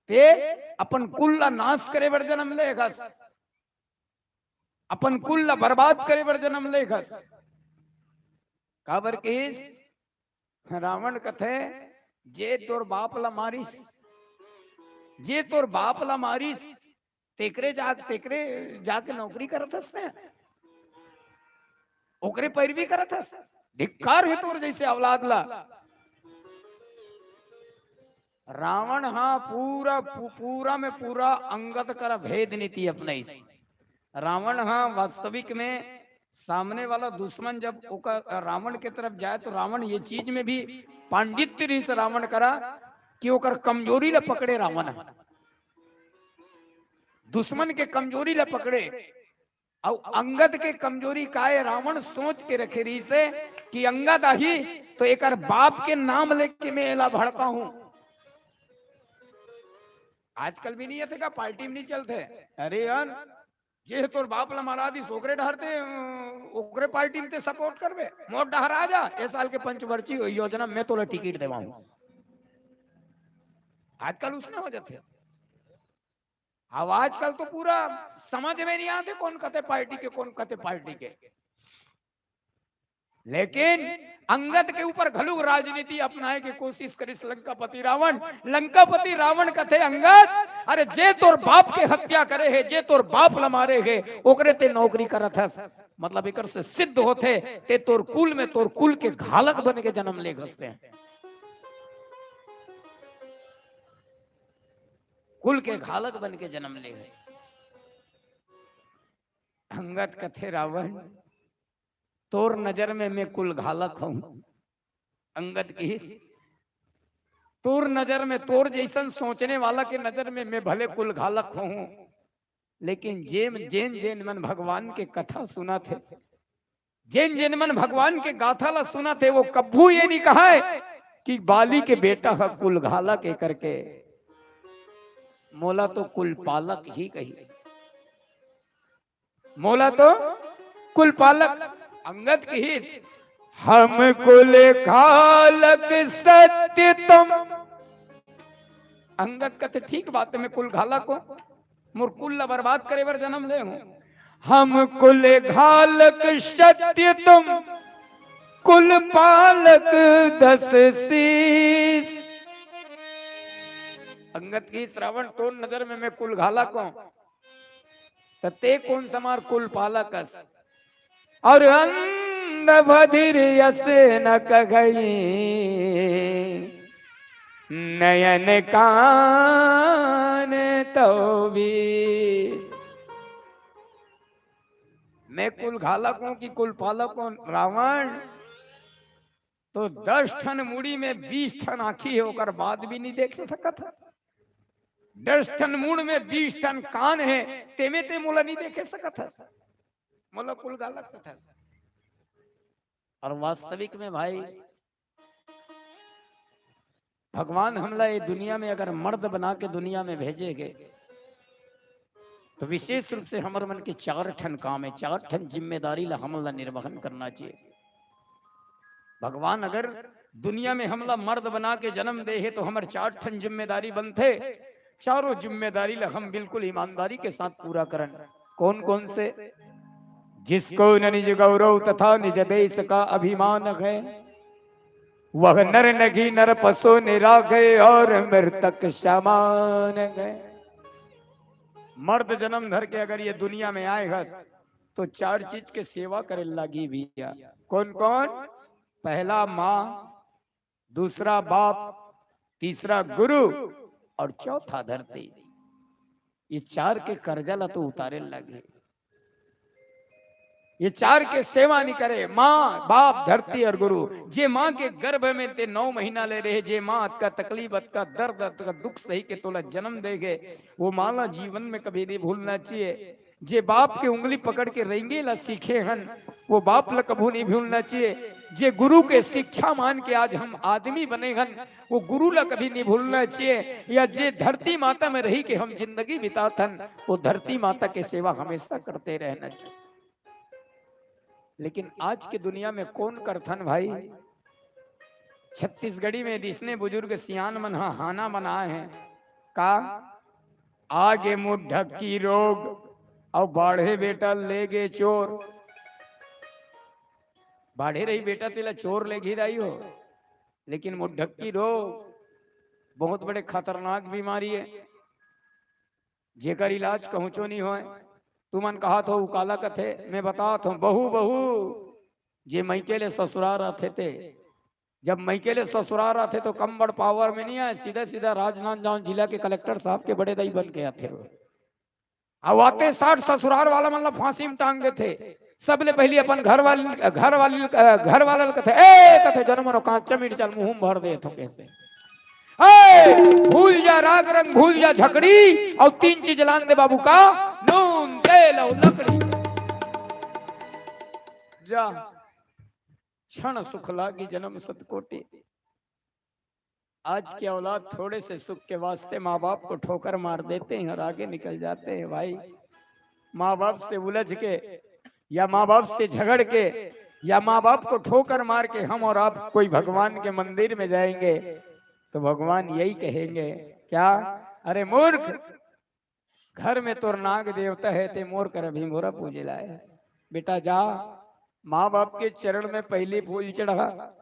ते अपन कुल ला नाश करे बर जन्म ले हस, अपन कुल ला बर्बाद करे बर जन्म ले हस। काबर किस रावण कथे, जे तोर बाप ला मारिस, जे तोर बाप ला मारिस, तेकरे जा, तेकरे जाके नौकरी करत हस ने, ओकरे पैरवी करत हस। धिक्कार हे तोर जैसे औलाद ला। रावण हा पूरा पू-, पूरा में पूरा अंगद करा भेद नीति अपनाइस। रावण हा वास्तविक में सामने वाला दुश्मन जब ओकर, रावण के तरफ जाए तो रावण ये चीज में भी पांडित्य रहिस रावण करा कि ओकर कमजोरी ला पकड़े रावण हा। दुश्मन के कमजोरी ला पकड़े। अउ अंगद के कमजोरी का हे, रावण सोच के रखे रहिस हे कि अंगद आही तो एकर बाप के नाम लेके मैं एला भड़काहूं। आजकल भी नहीं आथे का, पार्टी में नहीं चलथे? अरे यार, जे तोर बाप ला मरा दिस, ओकरे डहर ते, ओकरे पार्टी में ते सपोर्ट करबे, मोर डहर आ जा, ए साल के पंचवर्षीय योजना में तोला टिकट देवाहूं। आजकल उसने हो जाथे। अब आजकल तो पूरा समझ में नहीं आथे कौन कथे पार्टी के, कौन कथे पार्टी के। लेकिन अंगद के ऊपर घलुक राजनीति अपनाए के कोशिश करिस लंकापति रावण। लंकापति रावण कथे, "अंगद, अरे जे तोर बाप के हत्या करे हे, जे तोर बाप ला मारे हे, ओकरे ते नौकरी करत हस।" मतलब एकर से सिद्ध होथे ते तोर कुल में, तोर कुल के घालक बन के जन्म ले हस ते। कुल के घालक बन के जन्म ले हस। अंगद कथे, "रावण, तोर नजर में मैं कुल घालक हूं।" अंगद किहिस, "तोर नजर में, तोर जैसन सोचने वाला के नजर में मैं भले कुल घालक हूं, लेकिन जेन, जेन, जेन मन भगवान के कथा सुनत हे, जेन, जेन मन भगवान के गाथा ला सुनत हे, वो कभू ये नहीं कहय कि बाली के बेटा ह कुल घालक हे करके, मोला तो कुल पालक ही कही।" मोला तो कुल पालक। अंगद किहिस, "हम कुल घालक सत्य तुम।" अंगद कथे, "ठीक बात हे, मैं कुल घालक हूं, मोर कुल ला बर्बाद करे बर जन्म ले हूं।" "हम कुल घालक सत्य तुम, कुल पालक दस शीश।" अंगद किहिस, "रावण, तोर नजर में मैं कुल घालक हूं, त ते कोन समार कुल पालक अस?" "और अंध बधिर यस न कगई, नयन कान तौ बीस।" मैं कुल घालक हूं कि कुल पालक हूं? रावण, तो दस ठन मुड़ी में बीस ठन आंखी हे, ओकर बाद भी नहीं देख सकत हस। दस ठन मुड़ में बीस ठन कान हे, तेमे ते मोला नहीं देखे सकत हस। मोला कुल घालक कथस। और वास्तविक में भाई, भगवान हमला ये दुनिया में अगर मर्द बना के दुनिया में भेजे गे, तो विशेष रूप से हमर मन के चार ठन काम हे, चार ठन जिम्मेदारी ला हमन ला निर्वहन करना चाहिए। भगवान अगर दुनिया में हमला मर्द बना के जन्म दे हे, तो हमर चार ठन जिम्मेदारी बनथे। चारों जिम्मेदारी ला हम बिल्कुल ईमानदारी के साथ पूरा करन। कौन कौन से? "जिसको न निज गौरव तथा निज देश का अभिमान है, वह नर नहीं नर पशु निरागे और मृतक समान है।" मर्द जन्म धर के अगर ये दुनिया में आए हस, तो चार चीज के सेवा करे लागी भैया। कौन कौन? पहला माँ, दूसरा बाप, तीसरा गुरु और चौथा धरती। ये चार के कर्जा ला तो उतारे लागे। ये चार के सेवा नहीं करे, माँ, बाप, धरती और गुरु। जे माँ के गर्भ में ते नौ महीना ले रहे, जे माँ अतका तकलीफ, अतका दर्द, अतका दुख सही के तोला जन्म दे गे, वो माँ ला जीवन में कभी नहीं भूलना चाहिए। जे बाप के उंगली पकड़ के रेंगे ला सीखे हन, वो बाप ला कभू नहीं भूलना चाहिए। जे गुरु के शिक्षा मान के आज हम आदमी बने हन, वो गुरु ला कभी नहीं भूलना चाहिए। या जे धरती माता में रही के हम जिंदगी बितात हन, वो धरती माता के सेवा हमेशा करते रहना चाहिए। लेकिन आज के दुनिया में कौन करथन भाई? छत्तीसगढ़ी में जिसने बुजुर्ग सियान मन हा हाना बनाए हैं, का? आगे मुंह ढक्की रोग, अउ बाढ़े बेटा ले गे चोर। बाढ़े रही बेटा, तेला चोर ले घिराई हो, लेकिन मुंह ढक्की रोग बहुत बड़े खतरनाक बीमारी है, जेकर इलाज कहूँचो नहीं होय। तुमन कहत हो, "उ काला कथे?" मैं बतात हूँ, बहू, बहू, जे मइके ले ससुरार आथे ते, जब मइके ले ससुरार आथे तो कम बड़ पावर में नहीं आए, सीधा सीधा राजनांदगांव जिला के कलेक्टर साहब के बड़े दाई बन के आथे हो। अउ आते साठ ससुरार वाला मन ला फांसी में टांग देथे। सबले पहली अपन घर वाली, घर वाली, अ, घर वाला ल कथे, "ए," कथे, "जन्म नो कांचा मिर्चा ल मुंह में भर देत हो," कथे। "ए, भूल जा राग रंग, भूल जा झकड़ी, अउ तीन चीज लान दे बाबू का, नून, तेल अउ लकड़ी।" जा, क्षण सुख लागी जन्म सतकोटि। आज की औलाद थोड़े से सुख के वास्ते माँ बाप को ठोकर मार देते हैं और आगे निकल जाते हैं भाई। माँ बाप से उलझ के या माँ बाप से झगड़ के या माँ बाप को ठोकर मार के हम और आप कोई भगवान के मंदिर में जाएंगे तो भगवान यही कहेंगे क्या, "अरे मूर्ख, घर में तोर नाग देवता है, ते मोर कर अभी मोरा पूजे लाए हस। बेटा जा, माँ बाप के चरण में पहली फूल चढ़ा,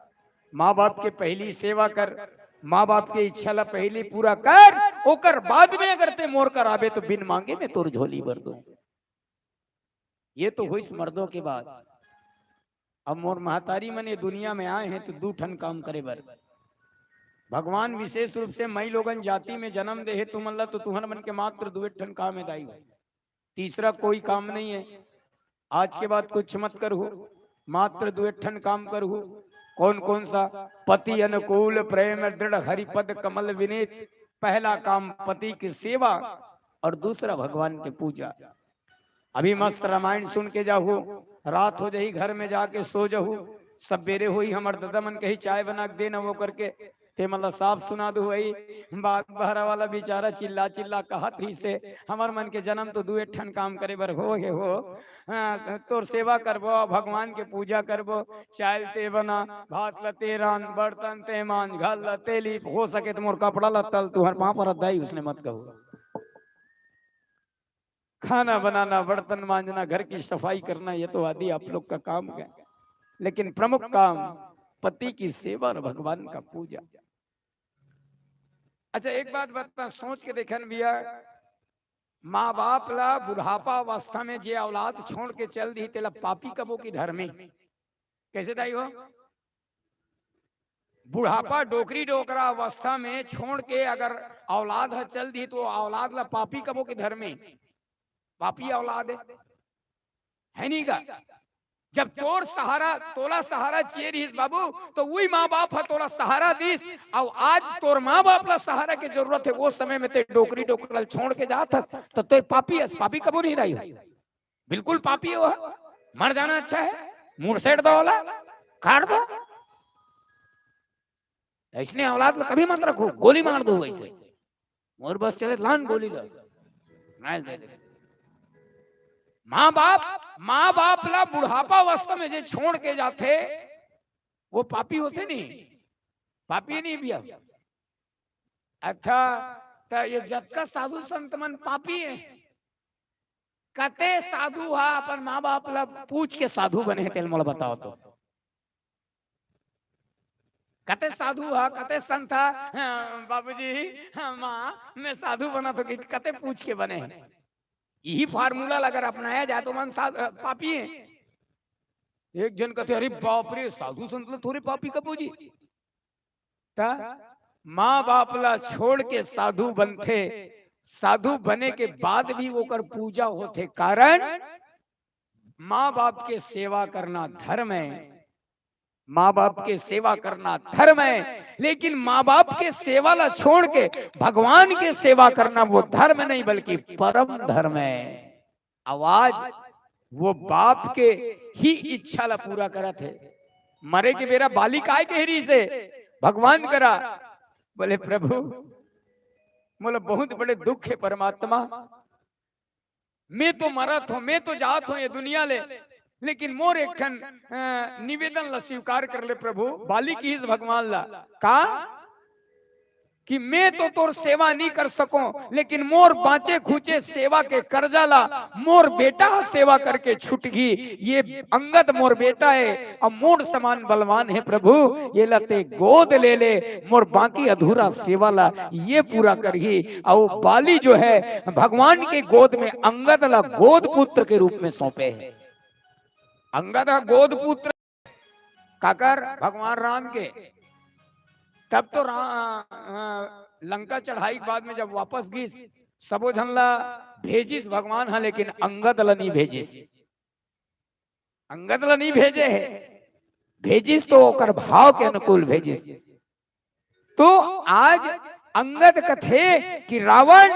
माँ बाप के पहली सेवा कर, माँ बाप के इच्छा ला पहली पूरा कर, ओकर बाद में अगर ते मोर कर आबे तो बिन मांगे मैं तोर झोली भर दूं।" ये तो होइस मर्दों के बात। अब मोर महतारी मन ये दुनिया में आए हैं तो दू ठन काम करे बर। भगवान विशेष रूप से मई लोगन जाति में जन्म दे हे तुमन ला, तो तुहर मन के मात्र दुए ठन काम है दाई। तीसरा कोई काम नहीं है। आज के बाद कुछ मत करहु, मात्र दुए ठन काम करहु। कौन कौन सा? पति अनुकूल प्रेम दृढ़ हरिपद कमल विनीत। पहला काम पति की सेवा और दूसरा भगवान की पूजा। अभी मस्त रामायण सुन के जाहू, रात हो जाही, घर में जाके सो जाहू। सबेरे होही, हमर ददा मन कही, "चाय बना के दे न," वो करके ते मन ला साफ सुना दू। वही बाग बहरा वाला बेचारा चिल्ला चिल्ला कहत रहिसे, "हमर मन के जन्म तो दुए ठन काम करे बर हो हे हो, हाँ, तोर सेवा करबो, भगवान के पूजा करबो, चाय ल ते बना, भात ल ते रांध, बर्तन ते मांज, घर ल ते लीप, हो सके तो मोर कपड़ा ल तल, तुहर पाँव परत दाई, उसने मत कहू।" खाना बनाना, बर्तन मांजना, घर की सफाई करना, ये तो आदि आप लोग का काम है, लेकिन प्रमुख काम पति की सेवा और भगवान का पूजा। अच्छा, एक बात बता, सोच के देखन भैया, माँ बाप ला बुढ़ापा अवस्था में जे औलाद छोड़ के चल दी, तेला पापी कबो की धर्मी? कैसे दाई हो? बुढ़ापा, डोकरी डोकरा अवस्था में छोड़ के अगर औलाद ह चल दी, तो औलाद ला पापी कबो के धर्मी? पापी औलाद है, है नहीं का? जब तोर सहारा, तोला सहारा चाहिए रहिस बाबू, तो वही माँ बाप ह तोला सहारा दिस। अउ आज तोर माँ बाप ला सहारा के जरूरत है, वो समय में ते डोकरी डोकरा ल छोड़ के जात हस, तो तोर पापी हस, पापी कबो नहीं दाई हो। बिल्कुल पापी हो, मर जाना अच्छा है, मुड़ सेट दो वाला, काट दो। ऐसने औलाद ला कभी मत रखो, गोली मार दो वैसे। मोर बस चले लान गोली ला, मार दे दे। माँ बाप, माँ बाप ला बुढ़ापा अवस्था में जे छोड़ के जाथे, वो पापी होथे नहीं? पापी नहीं भैया? अच्छा, तो ये जतका साधु संत मन पापी है? कते साधु हा अपन माँ बाप ला पूछ के साधु बने हे, तेल मोला बताओ तो। कते साधु हा, कते संत हा? हाँ, बाबूजी, हाँ, माँ, मैं साधु बना तो कि-, कते पूछ के बने हे? यही formula ला अगर अपनाया जाए तो मन साधु, पापी है। एक जन कथे, "अरे बाप रे, साधु संत ला थोरे पापी कबो जी।" त माँ बाप ला छोड़ के साधु बनथे, साधु बने के बाद भी ओकर पूजा होथे, कारण माँ बाप के सेवा करना धर्म है, माँ बाप के सेवा करना धर्म है, लेकिन माँ बाप के सेवा ला छोड़ के भगवान के सेवा करना वो धर्म नहीं बल्कि परम धर्म है। अउ आज वो बाप के ही इच्छा ला पूरा करत हे। मरे के बेरा बाली काय कहे रहिसे भगवान करा, बोले, "प्रभु, मोला बहुत बड़े दुख हे परमात्मा, मैं तो मरत हों, मैं तो जात हों ये दुनिया ले, लेकिन मोर एक ठन, अ, निवेदन ला स्वीकार कर ले प्रभु।" बाली किहिस भगवान ला, का? कि मैं तो तोर सेवा नहीं कर सकों, लेकिन मोर बाँचे खुचे सेवा के कर्जा ला मोर बेटा ह सेवा करके छुटही। ये अंगद मोर बेटा हे, अउ मोर समान बलवान हे प्रभु, ये ला तें गोद ले ले, मोर बाकी अधूरा सेवा ला ये पूरा करही। अउ बाली जो हे, भगवान के गोद में अंगद ला गोद पुत्र के रूप में सौंपे हे। अंगद ह गोद पुत्र काकर? भगवान राम के। तब तो रा-, अ, लंका चढ़ाई के बाद में जब वापस गिस, सबो झन ला भेजिस भगवान ह, लेकिन अंगद ला नहीं भेजिस। अंगद ला नहीं भेजे हे, भेजिस तो ओकर भाव के अनुकूल भेजिस। तो आज अंगद कथे कि रावण,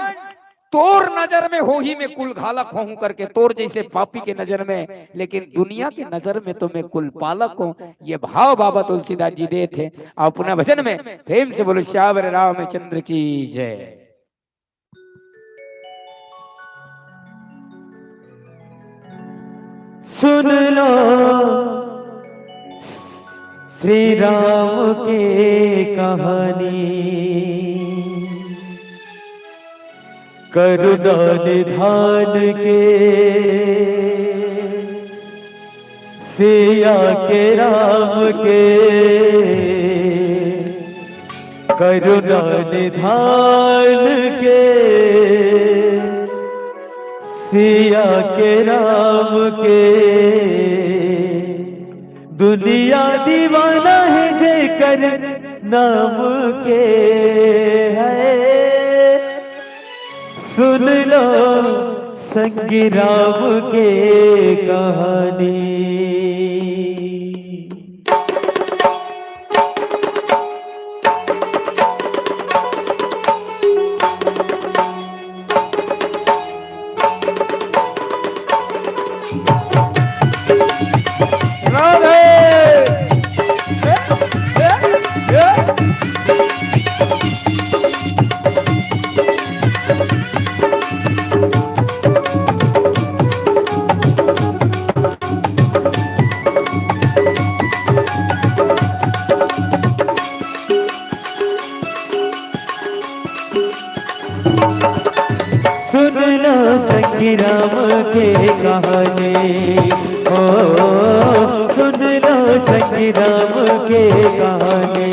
तोर नजर में होही मैं कुल घालक होहूं करके, तोर जैसे पापी के नजर में, लेकिन दुनिया के नजर में तो मैं कुल पालक हूं। ये भाव बाबा तुलसीदास जी देथे। अउ अपना भजन में प्रेम से बोलो, सियावर रामचंद्र की जय। सुन लो श्री राम के कहानी, करुणा निधान के, सिया के राम के, करुणा निधान के, सिया के राम के। दुनिया दीवाना है जेकर नाम के है। सुन लो संगी राम के कहानी। राधे। सुन लो सखी राम के कहानी, ओ, सुन लो सखी राम के कहानी।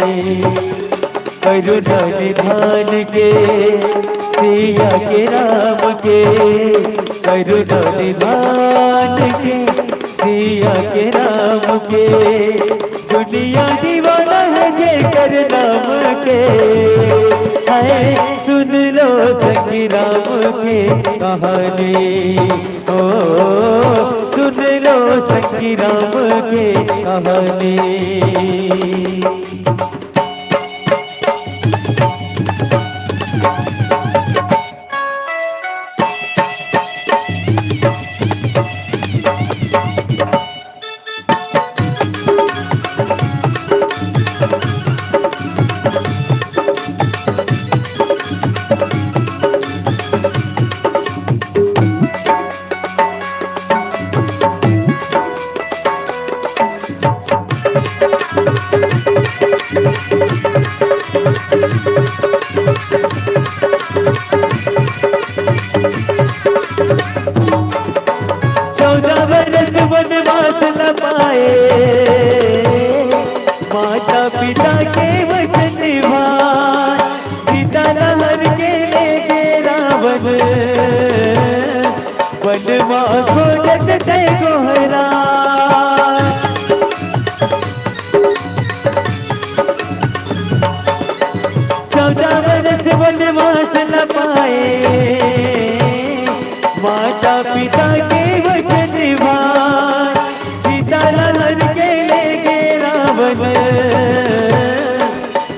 करुणा निधान के, सिया के राम के, करुणा निधान के, सिया के राम के। दुनिया दीवाना है जेकर नाम के, है। सुन लो सखी राम के कहानी, ओ, सुन लो सखी राम के कहानी। चौदह बरस वनवास न पाए, माता पिता के वचन निभाए। सीता ला हर के ले गे रावण, वन मा खोजत तैं गोहरा। चौदह बरस वनवास न पाए, माता पिता के वचन निभाए। सीता ला हर के ले गे रावण,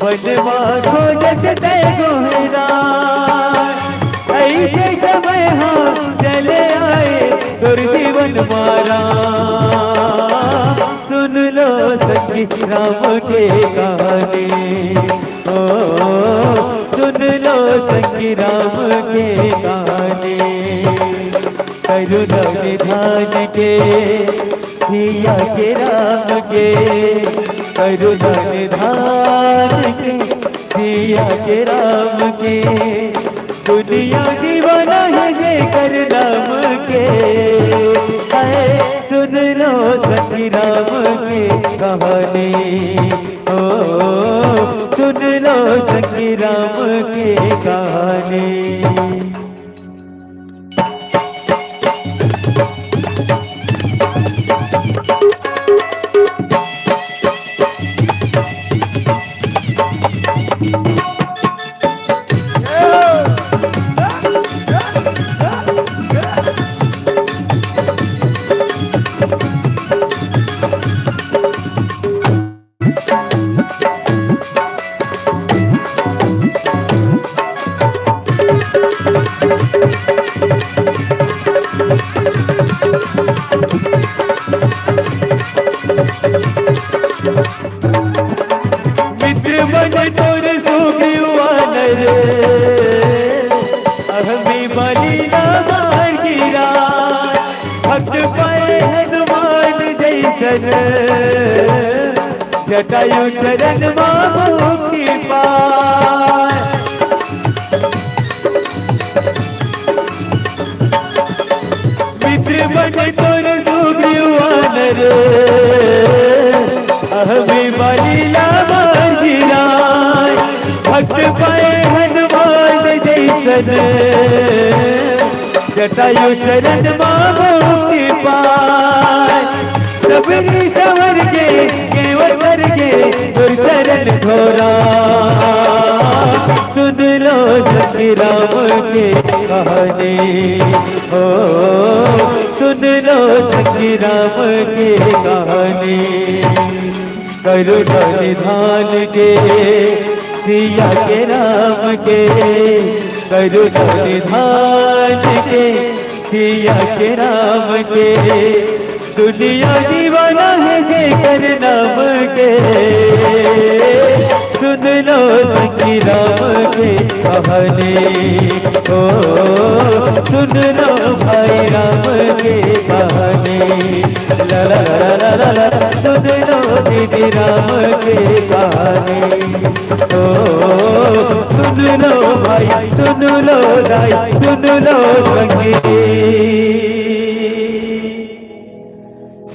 वन मा खोजत तैं गोहरा। ऐसे समय हाँ चले आए तोर जीवन मा राम। सुन लो सखी राम के कहानी, ओ, सुन लो सखी राम के कहानी। करुणा निधान के, सिया के राम के, करुणा निधान के, दुनिया के राम के, दुनिया दीवाना है जेकर नाम के। हाय, सुन लो सखी राम के कहानी, ओ, सुन लो सखी राम के कहानी। मित्र बन तोर सुग्रीव वानर, अहमी बलि ला मार गिराय। भक्त पाए हनुमान जैसन, जटायु चरण मा मुक्ति पाए। मित्र बन तोर सुग्रीव वानर, अहमी बलि ला मार गिराय। भक्त पाए हनुमान जैसन, जटायु चरण मा मुक्ति पाए। सबरी सवर गे, केवल कर गे, दुर्चरण घोरा। सुन लो सखी राम के कहानी, हो, सुन लो सखी राम के कहानी। करुणा निधान के, सिया के राम के, करुणा निधान के, सिया के राम के। दुनिया दीवाना है जेकर नाम के। सुन लो सखी राम के कहानी, ओ, सुन लो भाई राम के कहानी। ला ला ला ला ला ला, सुन लो दीदी राम के कहानी। ओ, सुन लो भाई, सुन लो दाई, सुन लो संगी।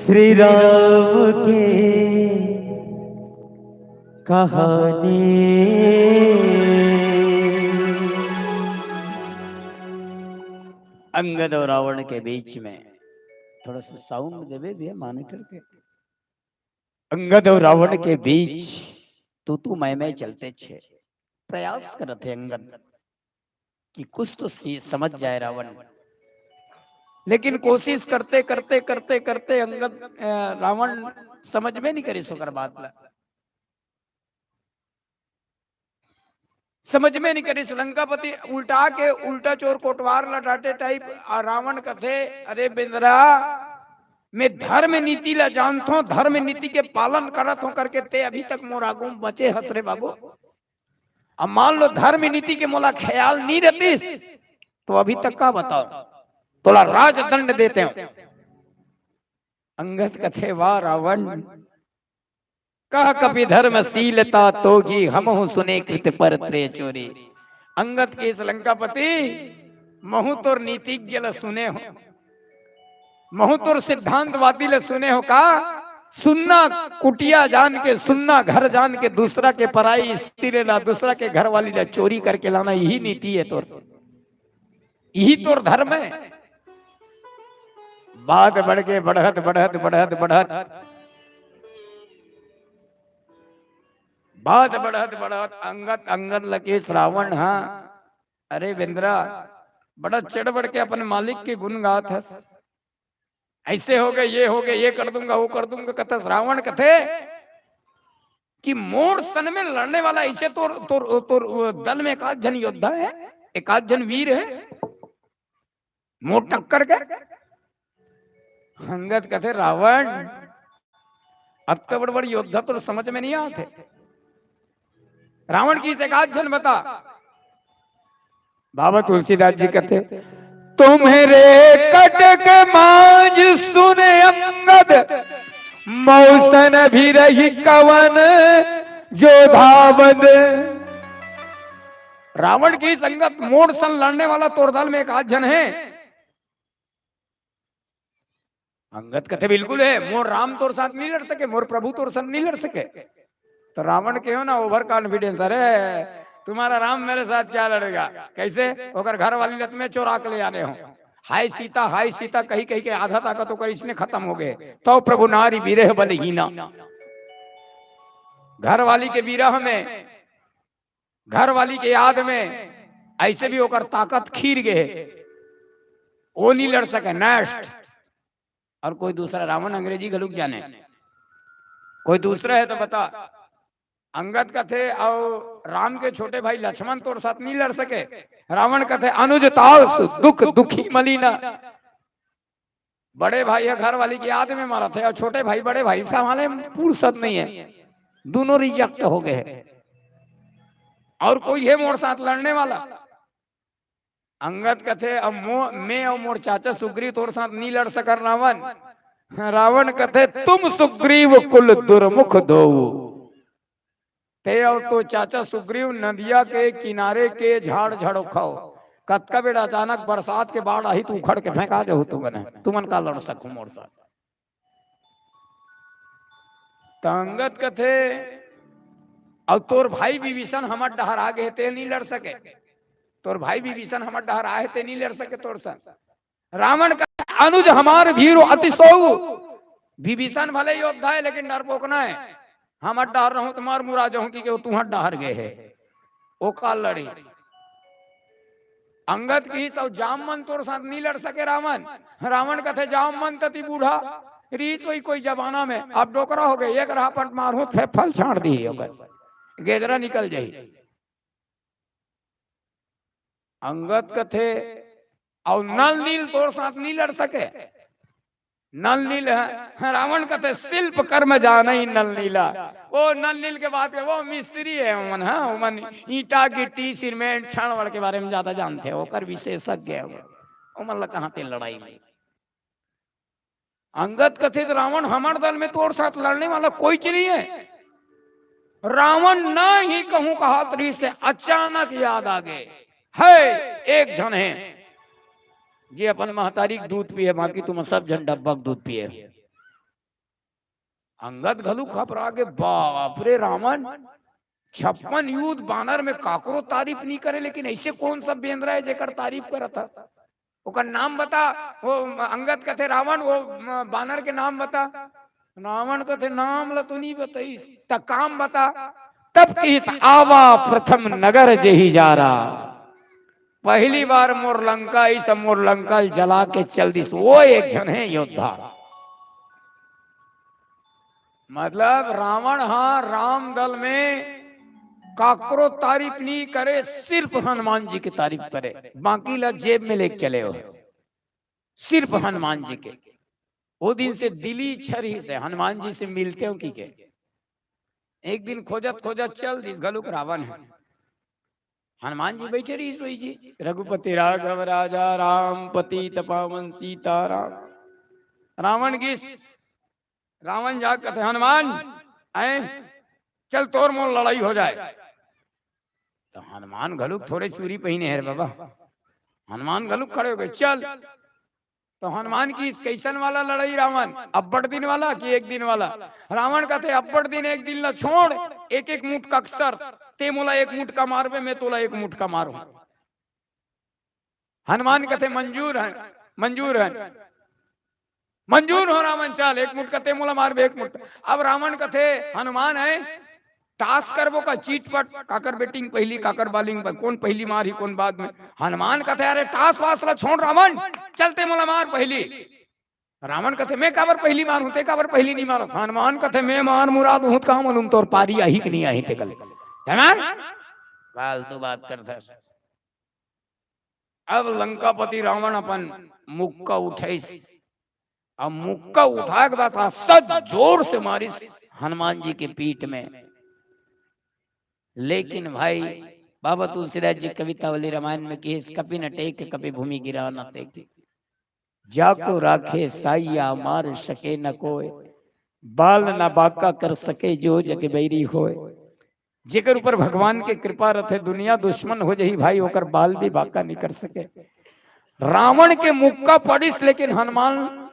श्री राम के कहानी। अंगद और रावण के बीच में, थोड़ा सा साउंड देवे भैया, मॉनिटर के। अंगद और रावण के बीच तू तू मैं मैं चलते छे, प्रयास करत हे अंगद कि कुछ तो सी-, समझ जाए रावण, लेकिन कोशिश करते करते करते करते अंगद, अ, रावण समझ में नहीं करिस ओकर बात ला। समझ में नहीं करिस। लंकापति उल्टा के, उल्टा चोर कोटवार ला डांटे टाइप, आ रावण कथे, "अरे बेंदरा, मैं धर्म नीति ला जानथों, धर्म नीति के पालन करत हों करके ते अभी तक मोर आगू में बचे हस रे बाबू। अब मान लो धर्म नीति के मोला ख्याल नहीं रहतिस, तो अभी तक का बताओ, तोला राजदंड देते हो।" अंगद कथे, "वाह रावण, कह कपि धर्म शीलता तोगी, हमहु सुने कृत पर त्रय चोरी।" अंगद कहिस लंकापति, महु तोर नीतिज्ञ ल सुने हों, महु तोर सिद्धांतवादी ल सुने हों का? सुन्ना कुटिया जान के, सुन्ना घर जान के, दूसरा के पराई स्त्री ला, दूसरा के घरवाली ला चोरी करके लाना, यही नीति है तोर। इही तोर धर्म है। बात बढ़ के बढ़त, बढ़त, बढ़त, बढ़त, बात बढ़त, बढ़त, अंगद, अंगद ल कहिस रावण, हाँ, अरे बेंदरा, बड़ा चढ़ बढ़ के अपन मालिक के गुण गात हस। ऐसे हो गए, ये हो गए, ये कर दूंगा, वो कर दूंगा, कथस। रावण कथे कि मोर सन में लड़ने वाला ऐसे तोर, तोर, तोर दल में एक आध झन योद्धा है, एक आध झन वीर है, मोर टक्कर के। अंगद कथे, "रावण, अत्ता बड़ बड़ योद्धा तोर समझ में नहीं आते।" रावण कहिस एक आध झन बता। बाबा तुलसीदास जी कथे, "तुम्हरे कटक मांझ सुन अंगद, मौसन भी रही कवन जो धावन।" रावण के संगत मोर संग लड़ने वाला तोर दल में एक आध झन हे? अंगद कथे, "बिल्कुल हे, मोर राम तोर साथ नहीं लड़ सके, मोर प्रभु तोर साथ नहीं लड़ सके।" तो रावण के हो ना over confidence, "अरे, तुम्हारा राम मेरे साथ क्या लड़ेगा? कैसे? ओकर घर वाली ल त मैं चोरा के ले आने हों। हाय सीता, हाय सीता कही कही के आधा ताकत ओकर इसने खतम हो गे। तो प्रभु नारी विरह बलहीना।" घर वाली के विरह में, घर वाली के याद में ऐसे भी ओकर ताकत खीर गे हे, वो नहीं लड़ सके, नष्ट। और कोई दूसरा, रावण अंग्रेजी घलुक जाने, कोई दूसरा हे तो बता। अंगद कथे, "अउ राम के छोटे भाई लक्ष्मण तोर साथ नहीं लड़ सके?" रावण कथे, "अनुज तास दुख दुखी मलिना।" बड़े भाई हे, घर वाली के याद में मरत हे, अउ छोटे भाई बड़े भाई संभाले फुर्सत नहीं हे, दूनों reject हो गे हे। अउ कोई हे मोर साथ लड़ने वाला? अंगद कथे, "अब मो-, मैं अउ मोर चाचा सुग्रीव तोर साथ नहीं लड़ सकन रावण।" रावण कथे, "तुम सुग्रीव कुल दुर्मुख दो।" ते अउ तो चाचा सुग्रीव नदिया के किनारे के झाड़ झड़ोखा हो। कतका बेर अचानक बरसात के बाढ़ आही त उखड़ के फेंका जाहू तुमन, तुमन का लड़ सकहू मोर साथ? त अंगद कथे, "अउ तोर भाई विभीषण हमर डहर आ गे हे, ते नहीं लड़ सके। तोर भाई विभीषण हमर डहर आए हे, ते नहीं लड़ सके तोर संग।" रावण कथे, "अनुज हमार भीरु अति सोऊ।" विभीषण भले योद्धा हे, लेकिन डरपोकना हे। हमर डहर रहूं त मर मुरा जाहूं कि केहू तुंहर डहर गे हे, ओकर लड़ी। अंगद किहिस, "अउ जामवंत तोर साथ नहीं लड़ सके रावण।" रावण कथे, "जामवंत अति बूढ़ा रिहिस होही कोई जमाना में, अब डोकरा हो गे, एक रापट मारहूं त फेर फल छांड़ दिही ओकर, गेजरा निकल जाही।" अंगद कथे, "अउ नल नील तोर साथ नहीं लड़ सके?" नल नील हे, रावण कथे, "शिल्प कर्म जानही नल नीला।" वो नल नील के बात हे, वो मिस्त्री हे ओमन, हाँ, ओमन ईंटा, गिट्टी, सीमेंट, छड़ वड़ के बारे में ज्यादा जानथे, ओकर विशेषज्ञ हे वो। ओमन ला कहाँ ते लड़ाई में। अंगद कथे, "त रावण, हमर दल में तोर साथ लड़ने वाला कोई चीज नहीं हे।" रावण ना ही कहूं कहात रिहिस हे, अचानक याद आ गे, हे, एक झन हे, जे अपन महतारी के दूध पिए, बाकी तुमन सब झन डब्बा के दूध पिए। अंगद घलो घबरा गे, "बाप रे रावण, छप्पन युद्ध बानर में काकरो तारीफ नहीं करे, लेकिन ऐसे कौन सा बेंदरा हे जेकर तारीफ करत हे? ओकर नाम बता।" वो अंगद कथे, "रावण, वो बानर के नाम बता।" रावण कथे, "नाम ला तो नहीं बताइस, त काम बता।" तब किहिस, "आवा प्रथम नगर जेहि जारा।" पहली बार मोर लंका, इस मोर लंका ल जला के चल दिस, वो एक झन हे योद्धा। मतलब रावण हा राम दल में काकरो तारीफ नहीं करे, सिर्फ हनुमान जी के तारीफ करे, बाकी ला जेब में लेके चले हो, सिर्फ हनुमान जी के। वो दिन से दिली इच्छा रिहिस हे हनुमान जी से मिलते हो कि के। एक दिन खोजत खोजत चल दिस घलुक रावण हे। हनुमान जी बैठे रिहिस होही जी, "रघुपति राघव राजा राम पतित पावन सीताराम।" रावण गिस, रावण जा कथे, "हनुमान, आए, चल तोर मोर लड़ाई हो जाए।" त हनुमान घलुक थोरे चूरी पहिने हे रे बाबा, हनुमान घलुक खड़े हो गे, "चल।" त हनुमान किहिस, "कइसन वाला लड़ाई रावण, अब्बड़ दिन वाला कि एक दिन वाला?" रावण कथे, "अब्बड़ दिन, एक दिन ला छोड़, एक एक मुटका अकसर, ते मोला एक मुटका मारबे, मैं तोला एक मुटका मारूं।" हनुमान कथे, "मंजूर हे, मंजूर हे, मंजूर हो रावण, चल एक मुटका ते मोला मारबे, एक मुटका।" अब रावण कथे, "हनुमान हे, तास करबो का, चीटपट, काकर batting पहिली, काकर bowling, कौन पहिली मारही, कौन बाद में?" हनुमान कथे, "अरे तास वास ला छोड़ रावण, चल ते मोला मार पहिली।" रावण कथे, "मैं काबर पहिली मारूं, ते काबर पहिली नहीं मारस?" हनुमान कथे, "मैं मार मुरा दूं त का मालूम तोर पारी आही कि नहीं आही ते कल।" है ना? फालतू बात करथस। अब लंकापति रावण अपन मुक्का उठाइस, अब मुक्का उठाए के बाद असत जोर से मारिस हनुमान जी के पीठ में। लेकिन भाई, बाबा तुलसीदास जी कवितावली रामायण में किहिस, "कपि न टेक कपि भूमि गिरा न तेक।" जाको राखे साइया मार सके न कोय, बाल न बांका कर सके जो जग बैरी होय। जेकर ऊपर भगवान के कृपा रथे, दुनिया दुश्मन हो जाही भाई, ओकर बाल भी बांका नहीं कर सके। रावण के मुक्का पड़िस, लेकिन हनुमान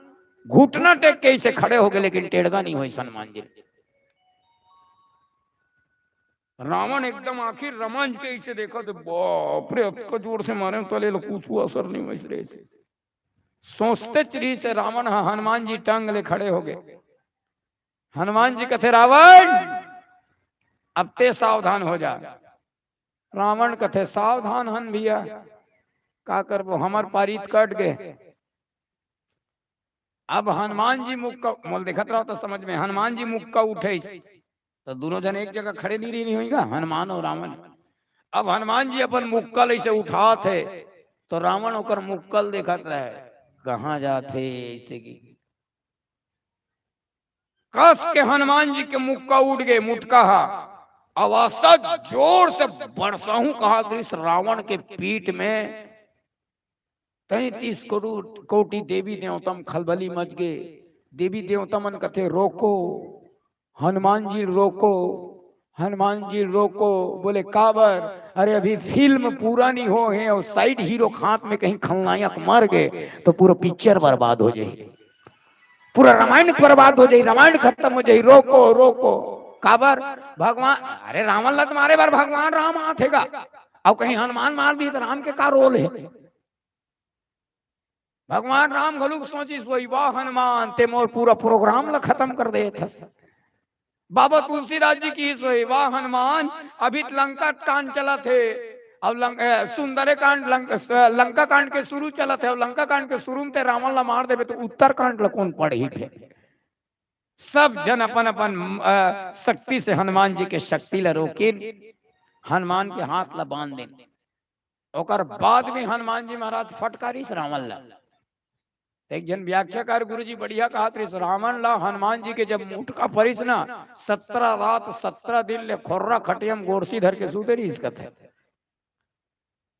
घुटना टेक के इसे खड़े हो गए, लेकिन टेड़गा नहीं होइस हनुमान जी। रावण एकदम आखिर रमंज के इसे देखत हे, बाप रे, अतका जोर से मारे, तले ल कुछु असर नहीं होइस रे। इसे सोचते चरी से रावण ह हनुमान जी टंग ले खड़े हो गए। हनुमान जी कथे, "रावण, अब ते सावधान हो जा।" रावण कथे, "सावधान हन भैया, का करबो, हमर पारी त कट गे।" अब हनुमान जी मुक्का, मोला देखत रहो तो समझ में, हनुमान जी मुक्का उठइस, तो दोनों जन एक जगह खड़े नहीं रही होइगा, हनुमान और रावण। अब हनुमान जी अपन मुक्का ल इसे उठात हे, तो रावण ओकर मुक्का ल देखत रहे, कहाँ जात हे, इसे कि कस के हनुमान जी के मुक्का उठ गए, मुटका हा। अब असा जोर से बरसाहूं कहा दृश्य रावण के पीठ में तैंतीस करोड़ कोटि देवी देवता म खलबली मच गे। देवी देवता मन कथे, "रोको, हनुमान जी रोको, हनुमान जी रोको।" बोले, "काबर?" "अरे, अभी फिल्म पूरा नहीं हो हे और साइड हीरो के हाथ में कहीं खलनायक मर गए तो पूरा पिक्चर बर्बाद हो जाही, पूरा रामायण बर्बाद हो जाही, रामायण खत्म हो जाही। रोको, रोको।" "काबर?" "भगवान, अरे, रावण ला तो मारे बर भगवान राम आथे गा, अउ कहीं हनुमान मार दी तो राम के का रोल हे?" भगवान राम घलुक सोचिस होही, "वाह हनुमान, ते मोर पूरा प्रोग्राम ला खत्म कर देथस।" बाबा तुलसीदास जी किहिस होही, "वाह हनुमान, अभी त लंका कांड चलत हे, अब लंक-, ए, सुंदरे कांड, लंक-, स-, लंका कांड के शुरू चलत हे, अब लंका कांड के शुरू में ते रावण ला मार देबे तो उत्तर कांड ला कौन पढ़ही फेर?" सब जन अपन अपन, अ, शक्ति से हनुमान जी के शक्ति ला रोकिन, हनुमान के हाथ ला बांध दिन। ओकर बाद में हनुमान जी महाराज फटकारिस रावण ला। त एक झन व्याख्याकार गुरु जी बढ़िया कहत रहिस, रावण ला हनुमान जी के जब मुटका परिस ना, सत्रह रात सत्रह दिन ले खोर्रा खटिया म गोरसी धर के सूते रहिस कथे।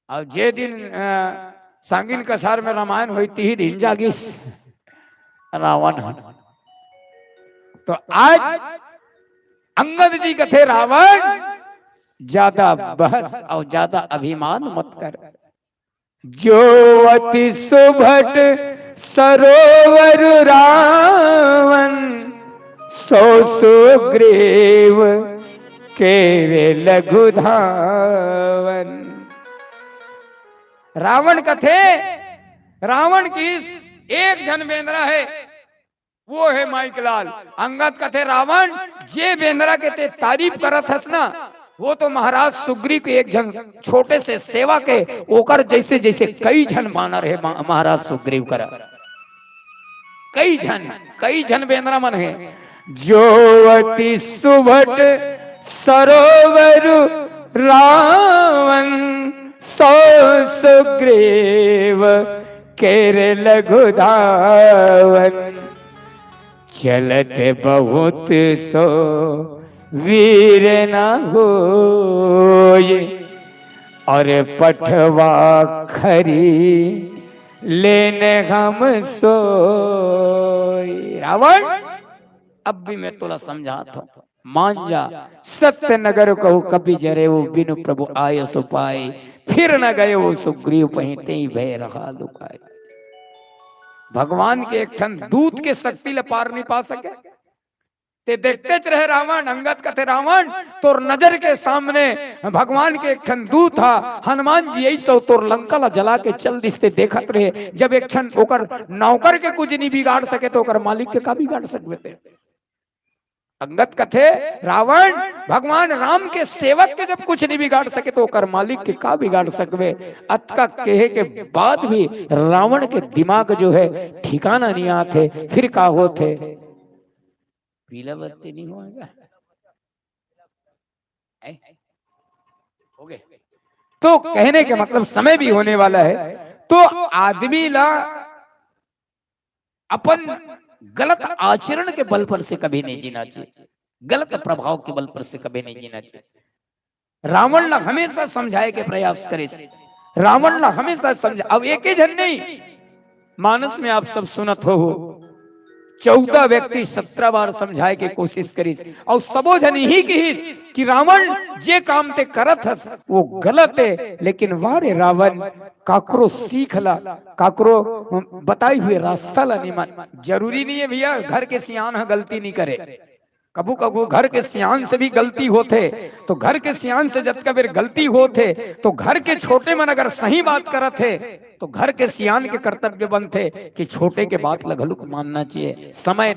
अउ जे दिन, अ, सांगिन कछार में रामायण होई, तिही दिन जागिस रावण ह। तो आज अंगद जी कथे, "रावण, ज्यादा बहस अउ ज्यादा अभिमान मत कर।" "जो अति सुभट सरोवर रावण, सो सुग्रीव केरे लघु धावन।" रावण कथे, रावण किहिस एक झन बेंदरा हे, वो हे माइक लाल। अंगद कथे, "रावण, जे बेंदरा के ते तारीफ करत हस ना, वो तो महाराज सुग्रीव के एक झन छोटे से सेवक हे, ओकर जैसे जैसे कई झन बानर हे मा-, महाराज सुग्रीव करा। कई झन, कई झन बेंदरा मन हे।" "जो अति सुभट सरोवर रावण, सो सुग्रीव केरे लघु धावन। चलत बहुत सो वीर न होय, और पठवा खरी लेन हम सोय।" रावण, अब भी मैं तोला समझात हूँ, मान जा। "सत्य नगर कहु कपि जरेउ, बिनु प्रभु आयस उपाय। फिर न गएउ सुग्रीव पहीं, तेहि भय रहा लुकाय।" भगवान के एक ठन दूत के शक्ति ल पार नहीं पा सके। ते देखतेच रहे रावण, अंगद कथे, "रावण, तोर नजर के सामने भगवान के एक ठन दूत हा, हनुमान जी ऐसो तोर लंका ला जला के चल दिस, ते देखत रहे। जब एक ठन ओकर नौकर के कुछ नहीं बिगाड़ सके, तो ओकर मालिक के का बिगाड़ सकबे ते?" अंगद कथे, "रावण, भगवान राम के सेवक के जब कुछ नहीं बिगाड़ सके, तो ओकर मालिक के का बिगाड़ सकबे?" अतका कहे के बाद भी रावण के दिमाग जो है, ठिकाना नहीं आथे। फिर का होथे? पीला बत्ती नहीं होएगा? हैं? हो गए? तो कहने के मतलब समय भी होने वाला है। तो आदमी ला अपन गलत आचरण के बल पर से कभी नहीं जीना चाहिए, गलत प्रभाव के बल पर से कभी नहीं जीना चाहिए। रावण ला हमेशा समझाए के प्रयास करिस, रावण ला हमेशा समझा। अब एके झन नहीं, मानस में आप सब सुनत हो, चौदह व्यक्ति सत्रह बार समझाए के कोशिश करिस, अउ सबो झन इही किहिस कि रावण, जे काम ते करत हस, वो गलत हे, लेकिन वाह रे रावण, काकरो सीख ला, काकरो बताई हुए रास्ता ला निमन। जरूरी नहीं है भैया, घर के सियान ह गलती नहीं करे, कभू कभू घर के सियान से भी गलती होथे, तो घर के सियान से जतका बेर गलती होथे, तो घर के छोटे मन अगर सही बात करत हे, तो घर के सियान के कर्तव्य बनथे कि छोटे के बात ल घलुक मानना चाहिए। समय